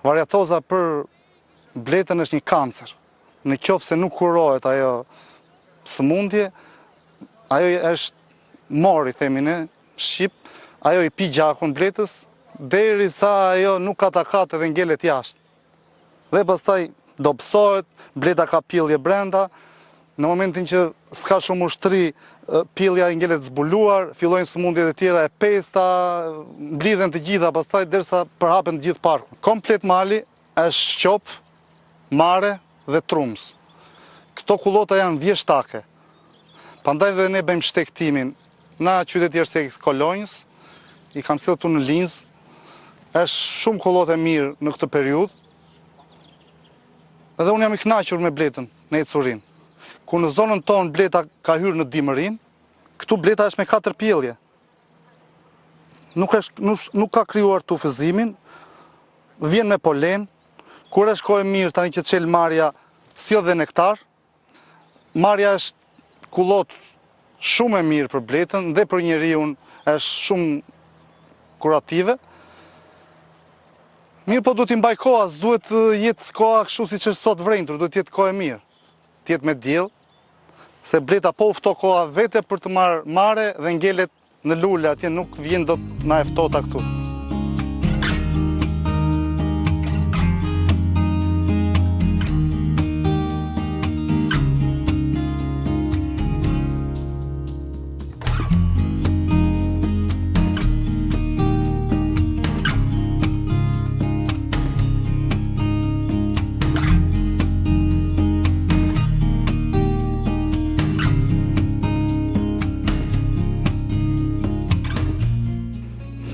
Variatoza për bletën është një kancer. Në qoftë se nuk kurohet ajo sëmundje, ajo është morr, i themi ne, shqip, ajo i pi gjakun bletës, derisa ajo nuk ka takat edhe ngelet jashtë. Dhe pastaj dobësohet, bleta ka pjellje brenda. Në momentin që s'ka shumë ushtri, pjellja i ngelet zbuluar, fillojnë sëmundjet e tjera e pesta, mblidhen të gjitha, pastaj derisa përhapen të gjithë parkun. Komplet mali është shqop, mare dhe trumzë. Këto kullota janë vjeshtake. Prandaj dhe ne bëjmë shtegtimin nga qyteti i Ersekës Kolonjës, i kam sjellë këtu në Linzë. Është shumë kullotë e mirë në këtë periudhë. Dhe unë jam i kënaqur me bletën në ecurinë. Ku në zonën tonë bleta ka hyrë në dimërim, këtu bleta është me katër pjellje. Nuk, është, nuk, nuk ka krijuar tufëzimin, vjen me polen, kur është kohë e mirë tani që çel marja, sjell dhe nektar, Marja është kullotë shumë e mirë për bletën dhe për njeriun është shumë kurative. Mirëpo duhet t'i mbajë koha, s'duhet të jetë koha kështu siç është sot vrenjtur, duhet të jetë kohë e mirë, të jetë me diell, se bleta po u ftoh koha vete për të marrë mare dhe ngelet Në lule atje nuk vjen dot nga e ftohta këtu.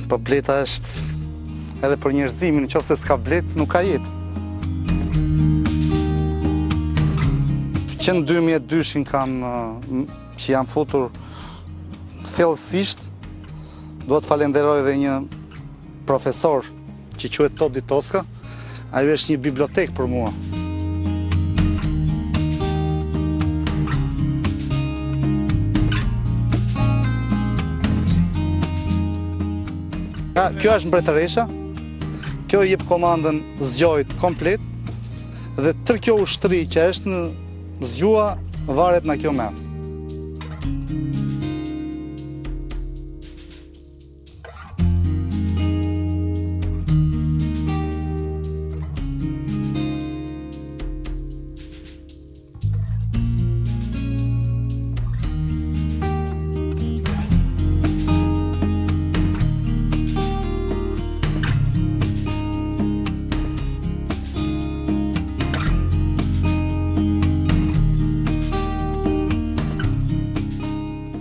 Po bleta është edhe për njerëzimin, në qoftë se s'ka bletë, nuk ka jetë. Që në 2002-shin kam që jam futur thellësisht, dua të falenderoj edhe një profesor që quhet Todi Toska, ajo është një bibliotekë për mua. Kjo është mbretëresha, kjo i jep komandën zgjoit komplet, dhe tërë kjo ushtri që është në zgjua varet nga kjo memë.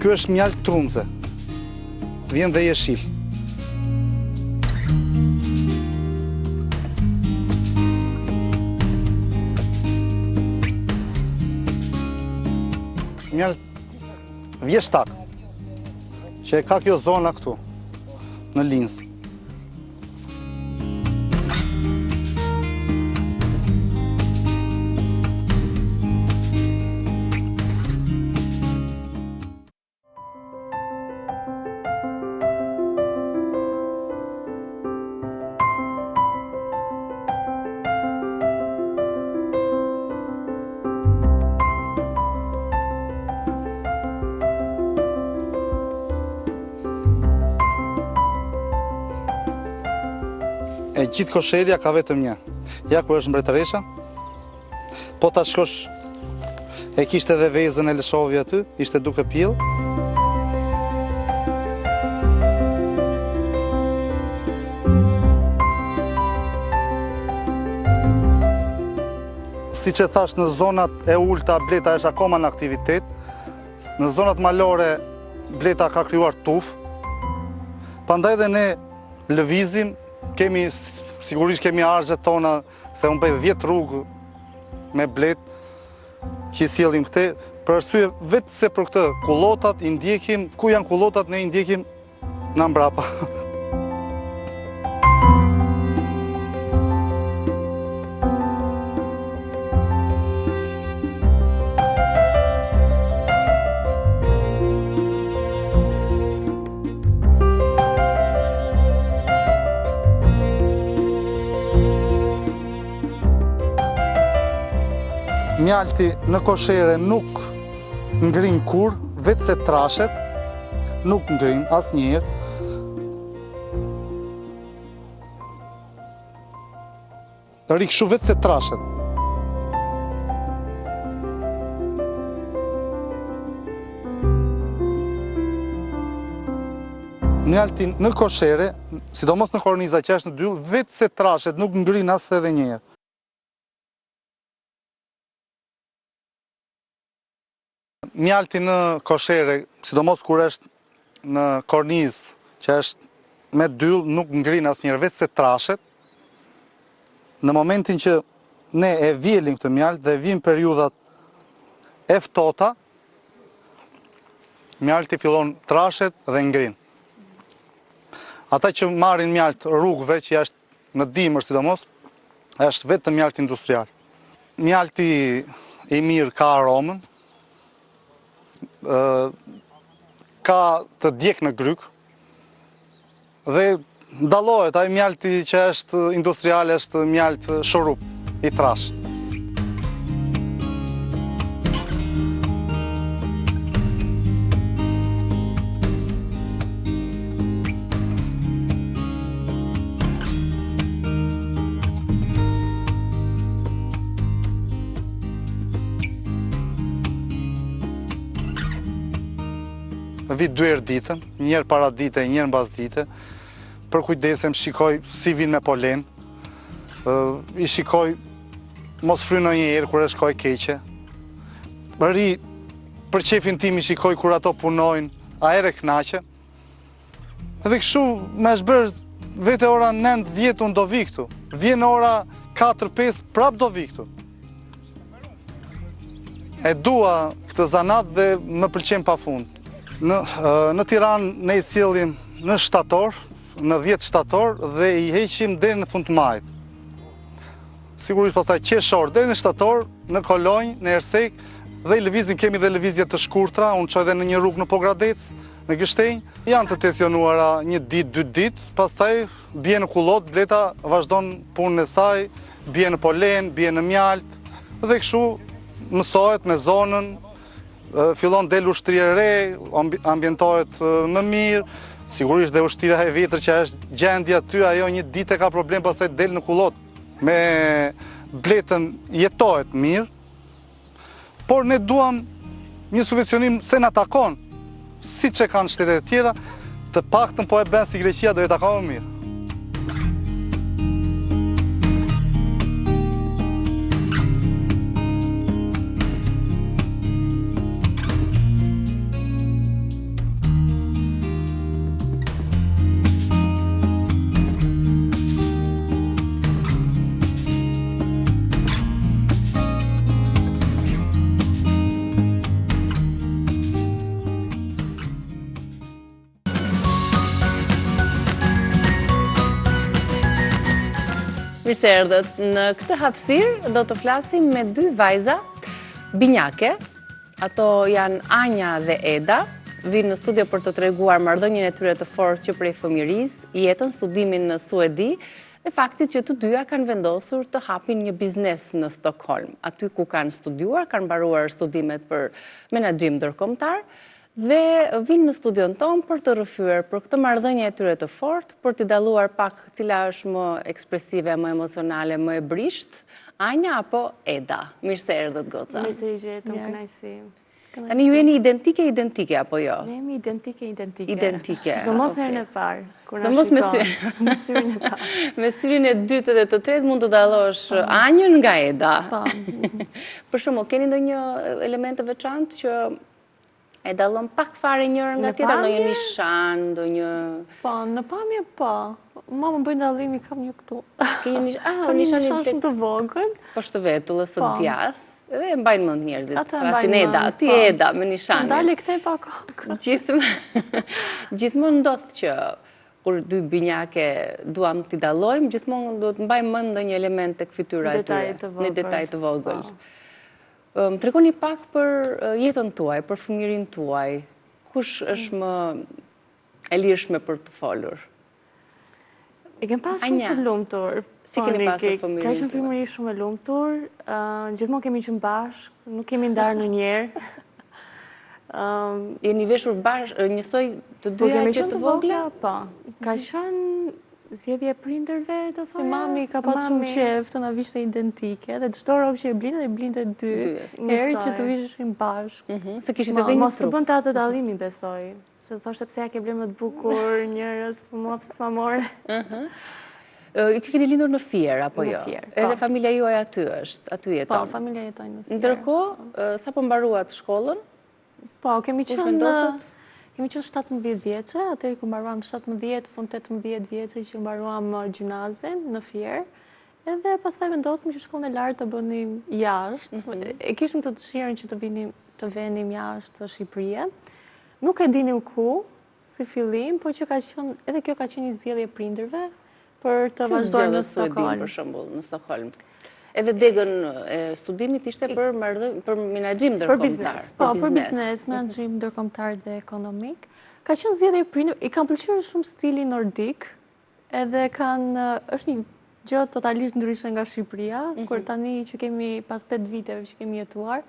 Ky është mjaltë trumze. Vjen dhe jeshil. Mjaltë vjeshtak, që e ka kjo zona këtu, në Linzë. E gjithë kosherja ka vetëm një. Ja ku është mbretëresha. Po ta shikosh, e kishte dhe vezën e lëshovi aty, ishte duke pjellë. Siç e thashë në zonat e ulta, bleta është akoma në aktivitet. Në zonat malore, bleta ka krijuar tufë. Prandaj dhe ne lëvizim, kemi, sigurisht kemi arzhet tona, Se unë bëj 10 rrugë me bletë që i sjellim këtej, për arsye vetë se për këtë, kullotat i ndjekim, ku janë kullotat ne i ndjekim nga mbrapa. Mjalti në koshere nuk ngrin kurrë, veçse trashet, nuk ngrin asnjëherë. Rri kështu veçse trashet. Mjalti në koshere, sidomos në korniza që është në dyll, veçse trashet, nuk ngrin as edhe njëherë. Mjalti në koshere, sidomos kur është në kornizë që është me dyll, nuk ngrin asnjëherë, veçse trashet. Në momentin që ne e vjelim këtë mjaltë dhe vijnë periudhat e ftohta, mjalti fillon trashet dhe ngrin. Ata që marrin mjaltë rrugëve që është në dimër sidomos, është vetëm mjaltë industrial. Mjalti i mirë ka aromën, ka të djeg në grykë, dhe dallohet, ai mjalti që është industrial është mjaltë shurup i trashë. Vij dy herë ditën, një herë paradite, një herë mbasdite, përkujdesem, shikoj si vijnë me polen, i shikoj mos fryn ndonjë erë kur është kohë e keqe. Rri për qefin tim i shikoj kur ato punojnë, atëherë kënaqem. Edhe kështu më është bërë vete ora 9, 10 unë do vi këtu. Vjen ora 4, 5, prap do vi këtu. E dua këtë zanat dhe më pëlqen pa fund. Në, në Tiranë ne i sjellim në shtator, në 10 shtator dhe i heqim deri në fund të majit. Sigurisht pastaj qershor deri në shtator në Kolonjë, në Ersekë dhe i lëvizim kemi dhe lëvizje të shkurtra, unë çoj dhe në një rrugë në Pogradec, në Gështenjë, janë të tensionuara një ditë, dy ditë, pastaj bie në kullotë, bleta vazhdon punën e saj, bie në polen, bie në mjaltë dhe kështu mësohet me zonën, fillon del ushtri e re, ambientohet më mirë, sigurisht dhe ushtria e vjetër që është gjendja aty, ajo një ditë e ka problem, pastaj del në kullotë. Me bletën jetohet mirë, por ne duam një subvencionim se na takon, siç e kanë shtetet e tjera, të paktën po e bën si Greqia do jetë akoma më mirë. Mirë se erdhët. Në këtë hapësirë do të flasim me dy vajza binjake. Ato janë Anja dhe Eda, vijnë në studio për të treguar marrëdhënien e tyre të fortë që prej fëmijërisë, jetën, studimin në Suedi dhe faktit që të dyja kanë vendosur të hapin një biznes në Stockholm, aty ku kanë studiuar, kanë mbaruar studimet për menaxhim ndërkombëtar dhe vijnë në studion tonë për të rrëfyer për këtë marrëdhënie e tyre të fortë, për të dalluar pak cila është më ekspresive, më emocionale, më e brishtë, Anja apo Eda? Mirë se erdhët goca. Mirë se ju gjetëm, kënaqësi. Tani ju jeni identike, identike, apo jo? Ne jemi identike, identike. Identike, Sidomos herën e parë, kur na shikon. Me syrin e parë. Me syrin e dytë dhe të tretë mund të dallosh po. Anjën nga Eda. Po. Për shembull, keni ndonjë element të veçantë që E dallon pak fare njërën nga tjetra, ndonjë nishan, ndonjë... Po, në pamje po. Mua më bëjnë dallimi kam një këtu. Ke një nishan, ah, kam një nishan shumë të vogël. Poshtë vetullës së po. djathtë. Dhe e mbajnë mend njerëzit. Atë e mbajnë mend. Eda, ti po. Eda, me nishanin. Ndalë e kthej pa kokë. Gjithmonë ndodh që kur dy binjake duam t'i dallojmë, gjithmonë duhet të mbajmë mend ndonjë element tek fytyra e tyre. Një detaj të vogël. Po. Më tregoni pak për jetën tuaj, për fëmijërinë tuaj. Kush është më e lirshme për të folur? E kem pas shumë të lumtur. Si keni po, pasur fëmijërinë? Ka qenë fëmijëri shumë e lumtur. Gjithmonë kemi qenë bashkë, nuk jemi ndarë ndonjëherë. Jeni veshur bashkë, njësoj të po, dyja që të vogla? Po, ka qenë Zgjedhje e prindërve, do thoja. Mami ka pas shumë qejf të na vishte identike dhe çdo rrobë që e blinte, e blinte dy herë që të visheshim bashkë. Mhm, se kishit edhe një trup. Mos të bënte atë dallimin, besoj. Se thoshte pse ia ke blerë më të bukur njërës, po mua pse s'ma more. Ju keni lindur në Fier, apo jo? Në Fier, po. Edhe familja juaj aty është, aty jeton. Po, familja jeton në Fier. Ndërkohë, sapo mbaruat shkollën? Po, kemi qenë kemi qenë 17 vjeçe, atëherë kur mbaruam 17, fund 18 vjeçe që mbaruam uh, gjimnazin në Fier. Edhe pastaj vendosëm që shkollën e lartë të bënim jashtë. Mhm. E kishim të dëshirën që të vinim të venim jashtë të Shqipërie. Nuk e dinim ku, si fillim, po që ka qenë, edhe kjo ka qenë një zgjedhje e prindërve për të vazhduar në Stockholm. për shembull, në Stockholm. Edhe degën e studimit ishte për për menaxhim ndërkombëtar. Për biznes, po, për biznes, menaxhim ndërkombëtar dhe ekonomik. Ka qenë zgjedhje e prindërve, i kanë pëlqyer shumë stili nordik, edhe kanë, është një gjë totalisht ndryshe nga Shqipëria, mhm. kur tani që kemi pas 8 viteve që kemi jetuar,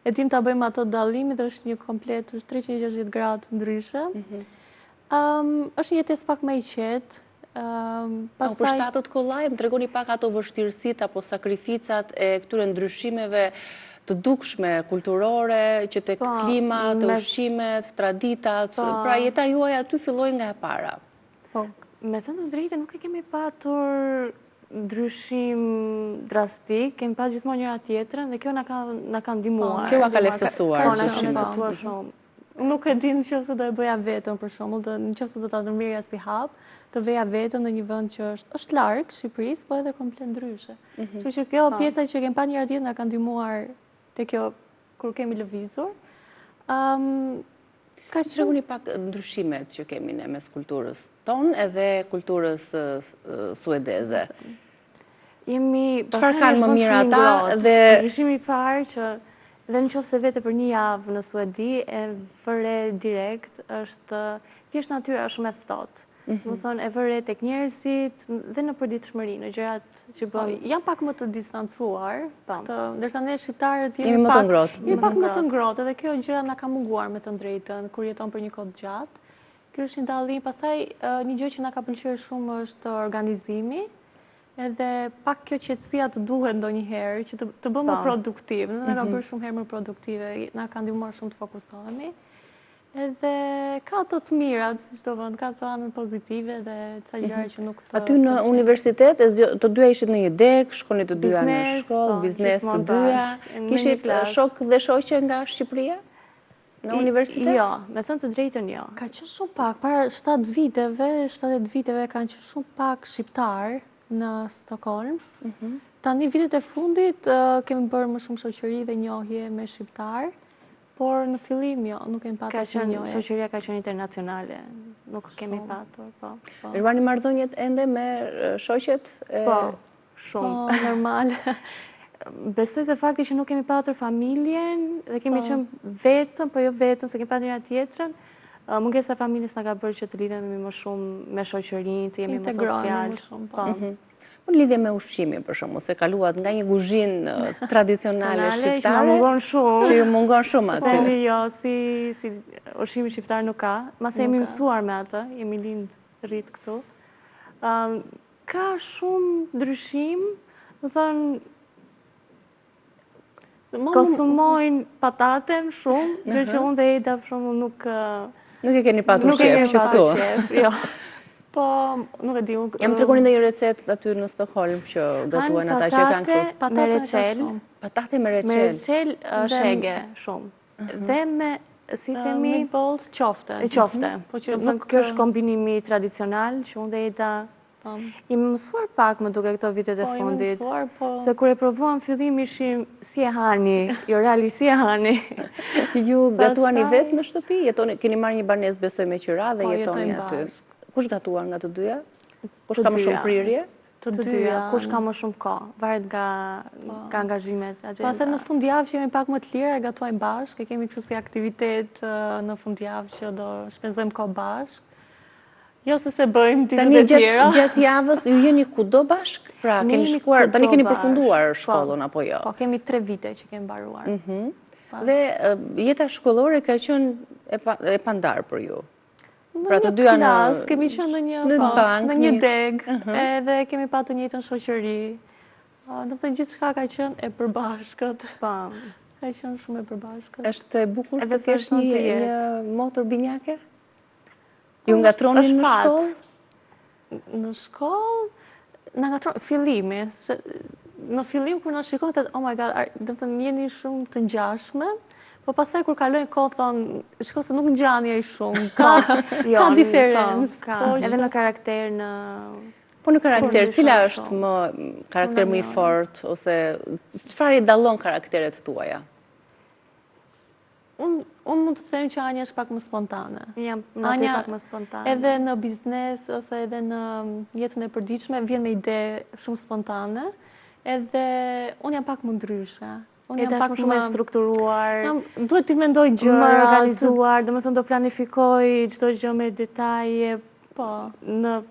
e dim ta bëjmë atë dallimin dhe është një komplet, është 360 gradë ndryshe. Mhm. Është një jetesë pak më e qetë. Pastaj... U përshtatët kollaj, më tregoni pak ato vështirësitë apo sakrificat e këtyre ndryshimeve të dukshme kulturore, që tek po, klima, të ushqimet, traditat, po. pra jeta juaj aty filloi nga e para. Po, me thënë të drejtën nuk e kemi patur ndryshim drastik, kemi pas gjithmonë njëra tjetrën dhe kjo na ka na ka ndihmuar. Po, kjo ka lehtësuar. Po, na ka lehtësuar shumë. Nuk e di në qoftë se do e bëja vetëm, për shembull, në qoftë se do ta ndërmerrja si hap, të veja vetëm në një vend që është është larg Shqipërisë, po edhe komplet ndryshe. Mhm. Kështu që kjo po. pjesa që kemi pa njëra tjetrën na ka ndihmuar te kjo kur kemi lëvizur. Ëm Ka që tregoni pak ndryshimet që kemi ne mes kulturës tonë edhe kulturës suedeze. Jemi Çfarë kanë më mirë ata dhe ndryshimi i parë që dhe në qoftë se vete për një javë në Suedi e vë re direkt është thjesht natyra është shumë e ftohtë. Mm -hmm. Thënë, e vë re tek njerëzit dhe në përditshmëri, në gjërat që po, bën. Janë pak më të distancuar, po. këtë, ndërsa ne shqiptarët jemi, më të ngrohtë. Jemi pak më të ngrohtë, edhe kjo gjëja na ka munguar me të drejtën, kur jeton për një kohë të gjatë. Kjo është një dallim, pastaj një gjë që na ka pëlqyer shumë është organizimi, edhe pak kjo qetësia të duhet ndonjëherë që të, të bën më po. produktiv, na ka mhm. bërë shumë herë më produktive, na ka ndihmuar shumë të fokusohemi. Edhe ka ato të mirat, si çdo vend, ka ato anën pozitive dhe ca mhm. gjëra që nuk të... Aty në universitet, të dyja ishit në një degë, shkonit të dyja në shkollë, po, biznes të dyja, kishit shokë dhe shoqe nga Shqipëria? Në universitet? Jo, me thënë të drejtën jo. Ka qenë shumë pak, para 7 viteve, 7 viteve kanë qenë shumë pak shqiptarë në Stockholm. Mhm. Tani vitet e fundit kemi bërë më shumë shoqëri dhe njohje me shqiptarë, por në fillim jo, nuk kemi patur asnjë njohje. Shoqëria ka qenë internacionale, nuk kemi patur, po. po. Ruani marrëdhëniet ende me shoqet? Po. Shumë. Po, normal. Besoj se fakti që nuk kemi patur familjen dhe kemi po. qenë vetëm, po jo vetëm, se kemi patur njëra tjetrën, mungesa e familjes na ka bërë që të lidhemi më shumë me shoqërinë, të jemi më social. Më shumë, po. Mhm. Po në lidhje me ushqimin, për shembull, se kaluat nga një kuzhinë tradicionale shqiptare, që mungon shumë. Që ju mungon shumë aty. Po, jo, si, si ushqimi shqiptar nuk ka. Mase jemi mësuar me atë, jemi lind rrit këtu. Ka shumë ndryshim, domethënë, konsumojnë pataten shumë, gjë që unë dhe Eda për shembull nuk... Nuk e keni patur qejf që këtu. Jo. Po, nuk e di. Ja më tregoni ndonjë recetë aty në Stockholm që gatuajnë ata që kanë kështu. Patate me reçel. Patate me reçel. Me reçel shege shumë. Dhe me, si themi... Meatballs, qofte. Qofte. Mhm. Po që nuk kjo është kombinimi tradicional që unë dhe Eda po. Jemi mësuar pak më duket këto vitet e po, fundit. Po. Se kur e provuam fillim ishim si e hani, jo realisht si e hani. Ju gatuani vetë në shtëpi? Jetoni, keni marrë një banesë besoj me qira dhe jetoni aty. Kush gatuan nga të dyja? Kush ka më shumë prirje? Të dyja, kush ka më shumë kohë, varet nga po. nga angazhimet, agjenda. Pastaj në fundjavë që jemi pak më të lira, e gatuajmë bashkë, e kemi kështu si aktivitet në fundjavë që do shpenzojmë kohë bashkë. Jo se s'e bëjmë ditët e tjera. Tani gjatë javës ju jeni kudo bashkë? Pra keni shkuar, tani keni përfunduar po. shkollën apo jo? Po, kemi 3 vite që kemi mbaruar. Mhm. Po. Dhe jeta shkollore ka qenë e pandarë për ju? Në pra të dyja në kemi qenë në një në po, bankë, në një degë, mhm. edhe kemi patur të njëjtën shoqëri. Domethënë gjithçka ka qenë e përbashkët. Po. Ka qenë shumë e përbashkët. Është e bukur të kesh një një motër binjake? Ju ngatërronin në shkollë? Në shkollë, na ngatërronin, fillimi, në fillim kur na shikojnë, thotë, oh my god, domethënë, jeni shumë të ngjashme, po pastaj kur kalojnë kohë, thonë, shiko se nuk ngjani aq shumë, ka, jo, ka diferencë. Po, ka, po, edhe në karakter, në... Po në karakter, cila është më karakter më i fortë, ose çfarë i dallon karakteret tuaja? Unë unë mund të them që Anja është pak më spontane. Jam Anja pak më spontane. Edhe në biznes ose edhe në jetën e përditshme vjen me ide shumë spontane. Edhe unë jam pak më ndryshe. Unë jam pak më shumë e strukturuar. Jam, duhet t'i mendoj gjërat. Më organizuar, domethënë do planifikoj çdo gjë me detaje. Po. Në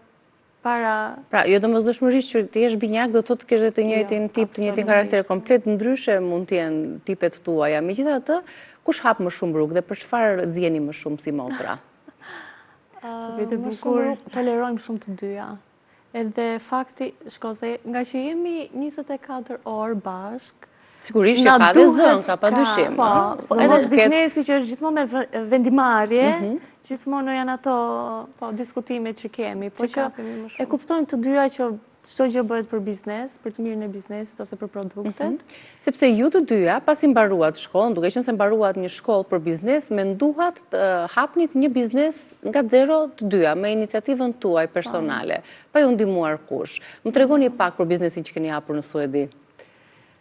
para... Pra, jo domosdoshmërisht që të jesh binjak, do të thotë të kesh dhe të njëjtin jo, tip, të njëjtin karakter, komplet ndryshe mund të jenë tipet tuaja. Megjithatë, kush hap më shumë rrugë dhe për çfarë ziheni më shumë si motra? Sa vete bukur, tolerojmë shumë të dyja. Edhe fakti, shiko se, nga që jemi 24 orë bashkë, Sigurisht që ka dhe zënka, pa dyshim. Po, po edhe biznesi që është gjithmonë me vendimarrje, mhm. gjithmonë janë ato po, diskutimet që kemi, po që e kuptojmë të dyja që çdo gjë bëhet për biznes, për të mirën e biznesit ose për produktet. Mhm. Sepse ju të dyja, pasi mbaruat shkollën, duke qenë se mbaruat një shkollë për biznes, menduat të hapnit një biznes nga zero të dyja, me iniciativën tuaj personale, pa ju ndihmuar kush. Më tregoni pak për biznesin që keni hapur në Suedi.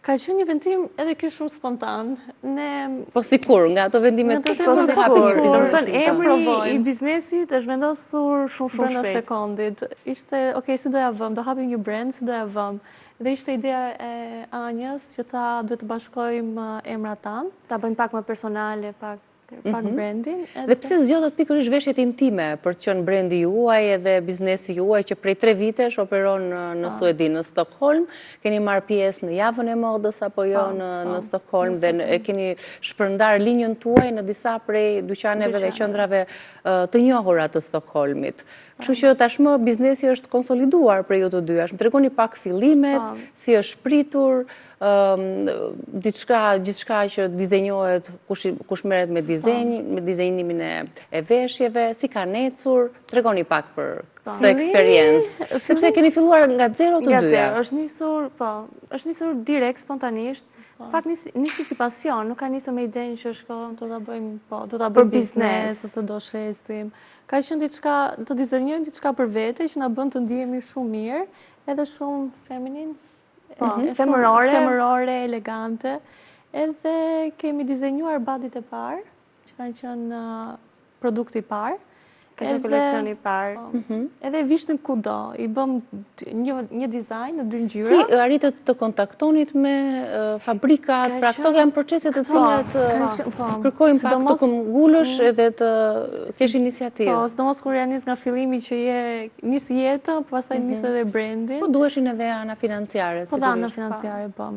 Ka qenë një vendim edhe ky shumë spontan. Ne Po sikur, nga ato vendime të po sikur. Domethënë emri i biznesit është vendosur shumë shumë shpejt. Brenda sekondit. Ishte, ok, si do ja vëm, do hapim një brand, si do ja vëm. Dhe ishte ideja e Anjës që tha duhet të bashkojmë emrat tanë. Ta bëjmë pak më personale, pak pak mhm. brandin. Dhe pse zgjodhët pikërisht veshjet intime për të qenë brendi juaj edhe biznesi juaj që prej tre vitesh operon në po. Suedi, në Stockholm, keni marrë pjesë në javën e modës apo jo po, në po. Stockholm dhe keni shpërndarë linjën tuaj në disa prej dyqaneve dhe qendrave të njohura të Stockholmit. Kështu që tashmë biznesi është konsoliduar prej ju të dyjash. Më tregoni pak fillimet, si është pritur, diçka, gjithçka që dizenjohet, kush, kush merret me dizenj, me dizenjimin e, e veshjeve, si kanë ecur, tregoni pak për këtë eksperiencë. Sepse keni filluar nga zero të dyja. Nga zero, është nisur, po, është nisur direkt, spontanisht, po. Fakt nisi si pasion, nuk ka nisur me idenë që shko do ta bëjmë, po, do ta bëjmë biznes ose do shesim. Ka qenë diçka, të dizenjojmë diçka për vete që na bën të ndihemi shumë mirë, edhe shumë feminin, Po, mhm. femërore. Femërore, elegante. Edhe kemi dizenjuar badit e parë, që kanë qenë uh, produkti i parë. Ka qenë koleksioni i parë. Po. Mhm. Edhe vishnim kudo, i bëmë një, një dizajn në dy ngjyra. Si arritët të kontaktonit me uh, fabrikat, pra këto janë procese të cilat uh, po, kërkojnë pak të këmbëngulësh mm. edhe të kesh iniciativë. Po, sidomos kur ia nis nga fillimi që je nis jetën, pastaj mhm. nis edhe brandin. Po duheshin edhe ana financiare, sigurisht. Po dhe ana financiare, po.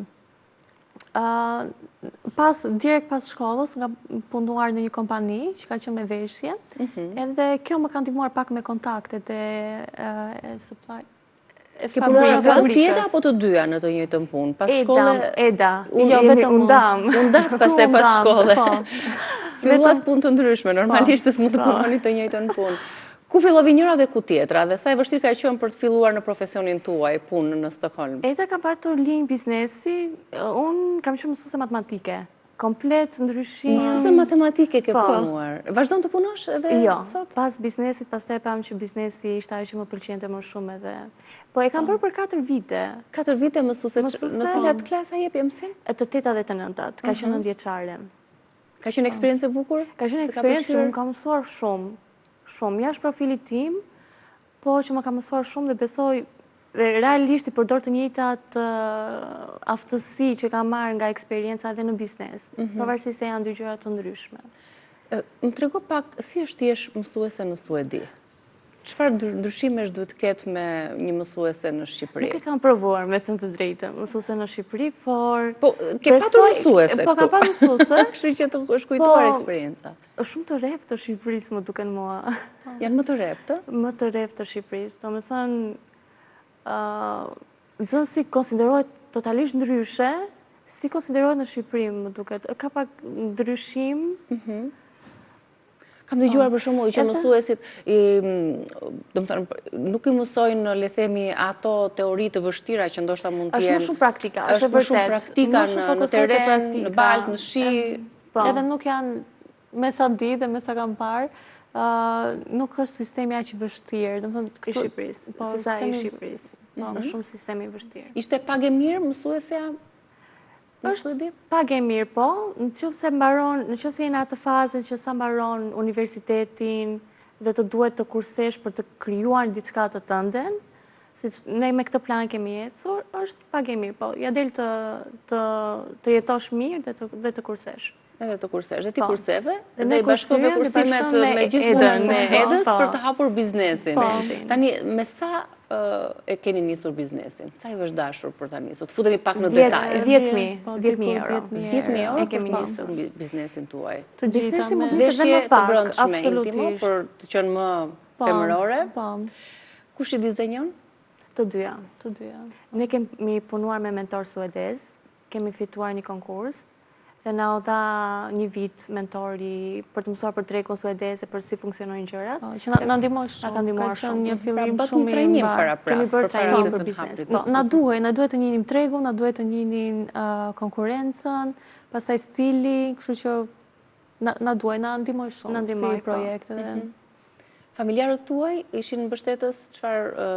Pas, direkt pas shkollës, kam punuar në një kompani që ka qenë me veshje, mhm. edhe kjo më ka ndihmuar pak me kontaktet e, e supply. Ke punuar vetëm ti Eda apo të dyja në të njëjtën punë? Pas shkolle Eda, jo vetëm u ndamë. U ndatë pastaj pas shkolle. Po. Filluat punë të ndryshme, normalisht s'mund të po. punoni të njëjtën punë. Ku filloi njëra dhe ku tjetra dhe sa e vështirë ka qenë për të filluar në profesionin tuaj punë në Stockholm? Eda ka patur linjë biznesi, unë kam qenë mësuese matematike. Komplet ndryshim. Mësuese matematike ke po. punuar. Vazhdon të punosh edhe jo, sot? Pas biznesit, pastaj pamë që biznesi ishte ajo që më pëlqente më shumë edhe. Po e kam po. bërë për 4 vite. 4 vite mësuese, në cilat klasa jepje mësim? Të tetat dhe të nëntat, ka qenë mhm. nëntëvjeçare. Ka qenë eksperiencë e bukur? Ka qenë eksperiencë që më ka mësuar shumë. Shumë, jashtë profilit tim, po që më ka mësuar shumë dhe besoj dhe realisht i përdor të njëjtat aftësi që kam marrë nga eksperienca edhe në biznes, mm -hmm. pavarësisht se janë dy gjëra të ndryshme. Më trego pak, si është të jesh mësuese në Suedi? Çfarë ndryshimesh duhet të ketë me një mësuese në Shqipëri? Nuk e kam provuar, me thënë të drejtën, mësuese në Shqipëri, por... Po, ke patur mësuese Po, kam patur mësuese. Kështu që të është kujtuar po, eksperienca. Është shumë të rreptë të Shqipërisë, më duken mua. Janë më të rreptë? Më të rreptë të Shqipërisë. Domethënë, nxënësi konsiderohet totalisht ndryshe, si konsiderohet në Shqipëri, më duket. Ka pak ndryshim. Mhm. Kam dëgjuar për shembull që mësuesit i, domethënë, nuk i mësojnë, le themi, ato teori të vështira që ndoshta mund të jenë. Është më shumë praktika, është e vërtetë. Është më shumë praktika në terren, në baltë, në shi. Po. Edhe nuk janë me sa di dhe me sa kam parë, nuk është sistemi aq i vështirë. Domethënë, i Shqipërisë, po, se sa i Shqipërisë. Po, është shumë sistemi i vështirë. Ishte pagë e mirë mësuesja Është pagë e mirë, po, në qoftë se mbaron, në qoftë se je në atë fazën që sa mbaron universitetin dhe të duhet të kursesh për të krijuar diçka të tënden, siç ne me këtë plan kemi ecur, është pagë e mirë, po, ia del të, të, të jetosh mirë dhe të, dhe të kursesh. Edhe të kursesh, dhe ti po. kurseve, dhe i bashkove kursimet me gjithë punën e po, Edës po. për të hapur biznesin. Tani, me sa e keni nisur biznesin? Sa ju është dashur për ta nisur? Të futemi pak në detaje. 10.000 euro. 10.000 euro e kemi nisur biznesin tuaj. Të Biznesi mund të niset dhe më pak, të brendshme intimo për të qenë më femërore. Kush i dizenjon? Të dyja. Të dyja. Ne kemi punuar me mentor suedez, kemi fituar një konkurs dhe na u dha një vit mentori për të mësuar për tregun suedez e për si funksionojnë gjërat. Po, që na ndihmoi shumë. Na ka ndihmuar shumë. Një pra, fillim shumë i trajnim paraprak. Kemi bërë trajnim për biznes. Po. Na duhej, na duhej të njihnim tregun, na duhej të njihnim konkurrencën, pastaj stili, kështu që na duhej, na ndihmoi shumë. Na ndihmoi si po. projekt edhe. Mhm. Familjarët tuaj ishin mbështetës çfarë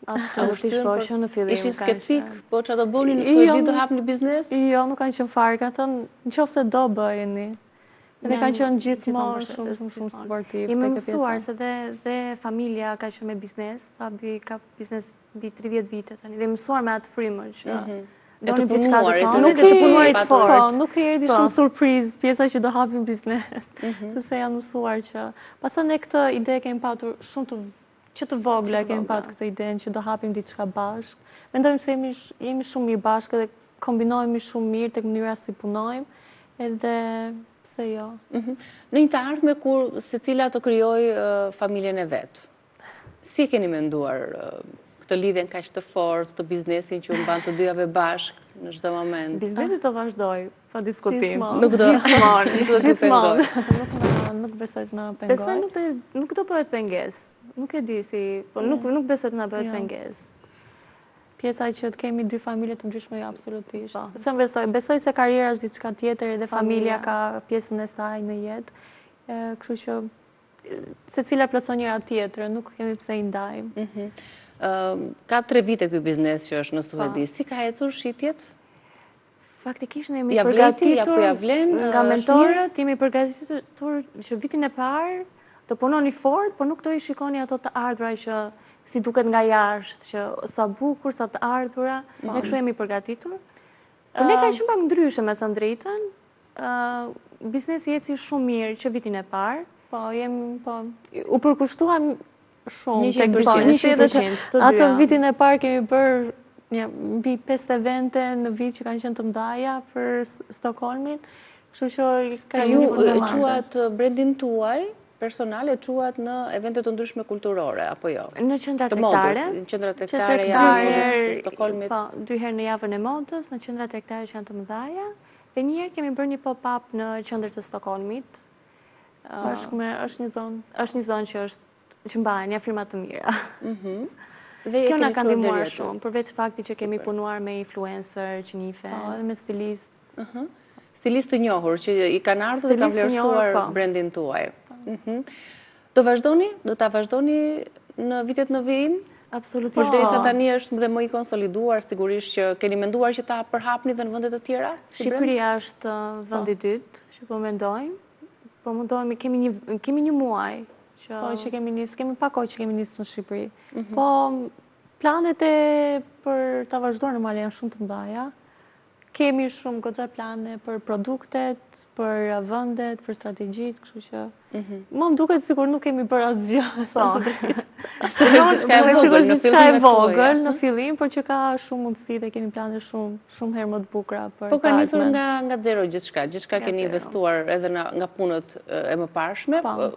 Absolutisht po, që në fillim. Ishin skeptik, po ça do bëni në Suedi jo, do hapni biznes? Jo, nuk kanë qenë fare, kanë thënë, në qoftë se do bëjeni. Edhe kanë qenë gjithmonë shumë, shumë, shumë suportiv. Jemi mësuar se dhe, dhe familja ka qenë me biznes, babi ka biznes mbi 30 vite tani, dhe mësuar me atë frymën që mhm. donim diçka të tonë, nuk të punuarit fort. Po, nuk i erdhi po. shumë surprizë pjesa që do hapim biznes, mhm. sepse janë mësuar që pastaj ne këtë ide kemi patur shumë të që të vogla kemi patur këtë idenë që do hapim diçka bashkë. Mendojmë se jemi jemi shumë mirë bashkë dhe kombinohemi shumë mirë tek mënyra si punojmë, edhe pse jo. Mhm. Në një të ardhme kur secila të krijojë familjen e vet. Si e keni menduar këtë lidhjen kaq të fortë, këtë biznesin që ju mban të dyjave bashkë në çdo moment? Biznesi do vazhdojë, pa diskutim. Nuk do. Gjithmonë. Nuk do të pengojë. Nuk besoj të na pengojë. Besoj nuk do nuk do bëhet pengesë. Nuk e di si, po nuk nuk besoj të na bëhet jo. pengesë. Pjesa që të kemi dy familje të ndryshme, jo absolutisht. Po. Se besoj, besoj se karriera është diçka tjetër edhe familja ka pjesën e saj në jetë. Kështu që secila plotëson njëra tjetrën, nuk kemi pse i ndajmë. Mhm. Ka tre vite ky biznes që është në Suedi. Po. Si ka ecur shitjet? Faktikisht ne jemi përgatitur nga mentorët, jemi përgatitur që vitin e parë të punoni fort, po nuk do i shikoni ato të ardhura që si duket nga jashtë, që sa bukur, sa të ardhura, ne kështu jemi përgatitur. Por ne ka qenë pak ndryshe me thënë të drejtën, Biznesi eci shumë mirë që vitin e parë. Po, jem, po, u përkushtuam shumë tek biznesi edhe atë vitin e parë kemi bërë një mbi 5 evente në vit që kanë qenë të mëdhaja për Stokholmin. Kështu që ka qenë një punë e madhe. Ju çuat brendin tuaj personal e çuat në evente të ndryshme kulturore apo jo? Në qendra tregtare. Në qendra tregtare janë të Stokholmit. Po, dy herë në javën e modës, në qendra tregtare që janë të mëdhaja. Dhe një herë kemi bërë një pop-up në qendër të Stokholmit. Bashkë me, është një zonë. Është një zonë që është që mbahen, janë firma të mira. Mhm. Dhe Kjo na ka ndihmuar shumë, përveç faktit që kemi punuar me influencer që njihen. Po, edhe me stilist. Mhm. Stilist të njohur që i kanë ardhur dhe kanë vlerësuar po. brendin tuaj. Po. Mhm. Do vazhdoni? Do ta vazhdoni në vitet në vijim? Absolutisht. Përderisa tani është dhe më i konsoliduar, sigurisht që keni menduar që ta përhapni dhe në vende të tjera? Shqipëria është uh, vendi i dytë që po mendojmë. Po mundohemi, kemi një, kemi një muaj. Që... Po, që kemi nisë, kemi pak kohë që kemi nisë në Shqipëri. Mhm. Po, planet e për ta vazhduar normale janë shumë të mëdhaja. Kemi shumë goxha plane për produktet, për vendet, për strategjitë, kështu që mhm. mua më duket sikur nuk kemi bërë asgjë. Po. Sikur është diçka e vogël në fillim, por që ka shumë mundësi dhe kemi plane shumë shumë herë më të bukura për Po ka nisur nga nga zero gjithçka, gjithçka keni investuar edhe nga punët e mëparshme. Po.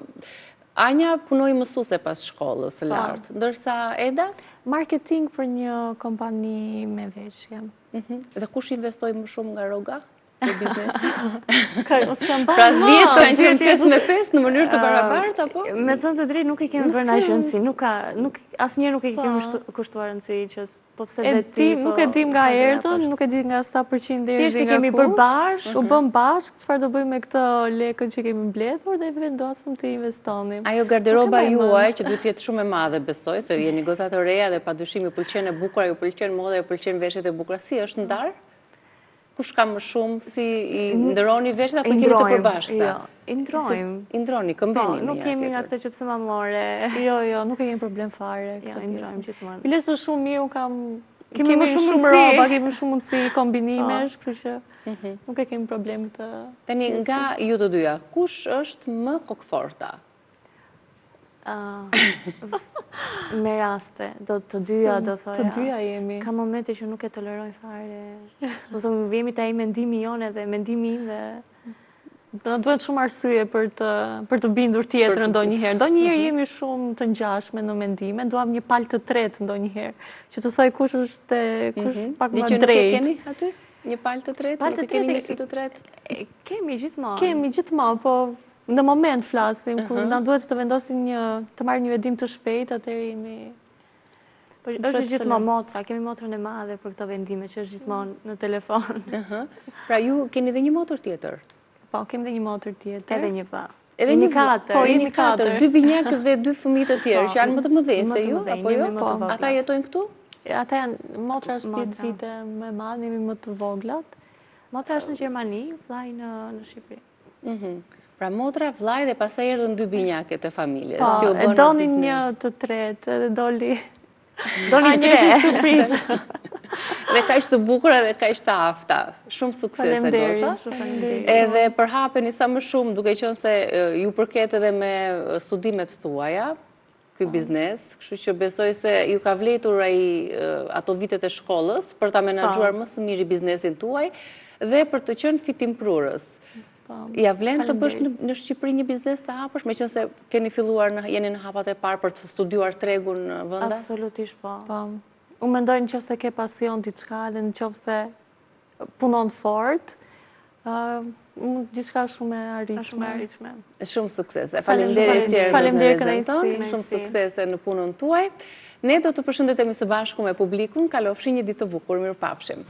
Anja punoi mësuese pas shkollës së po. lartë, ndërsa Eda? Marketing për një kompani me veshje. Mhm. Dhe kush investoi më shumë nga rroga? Për biznesin? Pra 10 kanë qenë 5 me 5 në mënyrë të barabartë, apo? Me thënë të drejtë, nuk i kemi vënë aq rëndësi, nuk ka, nuk, asnjëherë nuk i kemi po. kushtuar rëndësi që po pse dhe ti, po... Nuk e dim nga erdhën, nuk e dim nga sa përqind erdhi nga kush. Thjesht i kemi bërë bashkë. U bëmë bashkë, çfarë do bëjmë me këtë lekën që kemi mbledhur dhe vendosëm të investonim. Ajo garderoba juaj, që duhet të jetë shumë e madhe, besoj, se jeni goca të reja dhe pa dyshim ju pëlqen e bukura, ju pëlqen moda, ju pëlqen veshjet e bukura, si është ndarë? Kush ka më shumë, si i ndërroni veshjet apo i keni të përbashkëta? Jo, i ndërrojmë. I ndërroni, këmbeni po, Nuk kemi nga këtë që pse ma more. Jo, jo, nuk e kemi problem fare. Jo, i ndërrojmë gjithmonë. Biles është shumë mirë, unë kam... Kemi më shumë rroba, kemi shumë mundësi kombinimesh, po. kështu që mhm. nuk e kemi problem këtë. Tani, nga ju të dyja, kush është më kokëforta? Me raste, do të dyja, do thoja. Të dyja jemi. Ka momente që nuk e toleroj fare. Do të vemi te ai mendimi jonë dhe mendimi im dhe... Na duhet shumë arsye për të, për të bindur tjetrën ndonjëherë. Ndonjëherë mhm. jemi shumë të ngjashme në mendime, duam një palë të tretë ndonjëherë, që të thojë kush është kush mhm. pak më drejt. Dhe që nuk e keni aty? Një palë të tretë? Palë të tretë? Keni një sy të tretë? Kemi gjithmonë. Kemi gjithmonë, po Në moment flasim, kur na duhet të vendosim një, të marrim një vendim të shpejtë, atëherë jemi... Po, është gjithmonë motra, kemi motrën e madhe për këto vendime, që është gjithmonë në telefon. Pra ju keni dhe një motër tjetër? Po, kemi dhe një motër tjetër. Edhe një vlla. Edhe një katër. Po, jemi katër. Dy binjakë dhe dy fëmijë të tjerë, po, që janë më të mëdhenj se ju, apo jo? Po. Ata jetojnë këtu? Ata janë, motra është 10 vite më e madhe, jemi më të voglat. Motra është në Gjermani, vllai në Shqipëri. Mhm. Pra motra, vllai dhe pastaj erdhën dy binjaket e familjes. Po, e donin një të tretë edhe doli... Donin tre. Një surprizë. Dhe kaq të bukura dhe kaq të afta. Shumë suksese, goca. Edhe përhapeni sa më shumë, duke qenë se ju përket edhe me studimet tuaja, ky po. biznes, kështu që besoj se ju ka vlejtur ai ato vitet e shkollës për ta menaxhuar po. më së miri biznesin tuaj dhe për të qenë fitimprurës. Po. Ia vlen të bësh në Shqipëri një biznes të hapësh, meqenëse keni filluar në, jeni në hapat e parë për të studiuar tregun vendas? Absolutisht po. Po. Unë mendoj në qoftë se ke pasion diçka dhe në qoftë se punon fort, diçka shumë e arritshme. Shumë e arritshme. Shumë suksese. Faleminderit që erdhët në rrezen tonë. Shumë suksese në punën tuaj. Ne do të përshëndetemi së bashku me publikun. Kalofshi një ditë të bukur. Mirupafshim.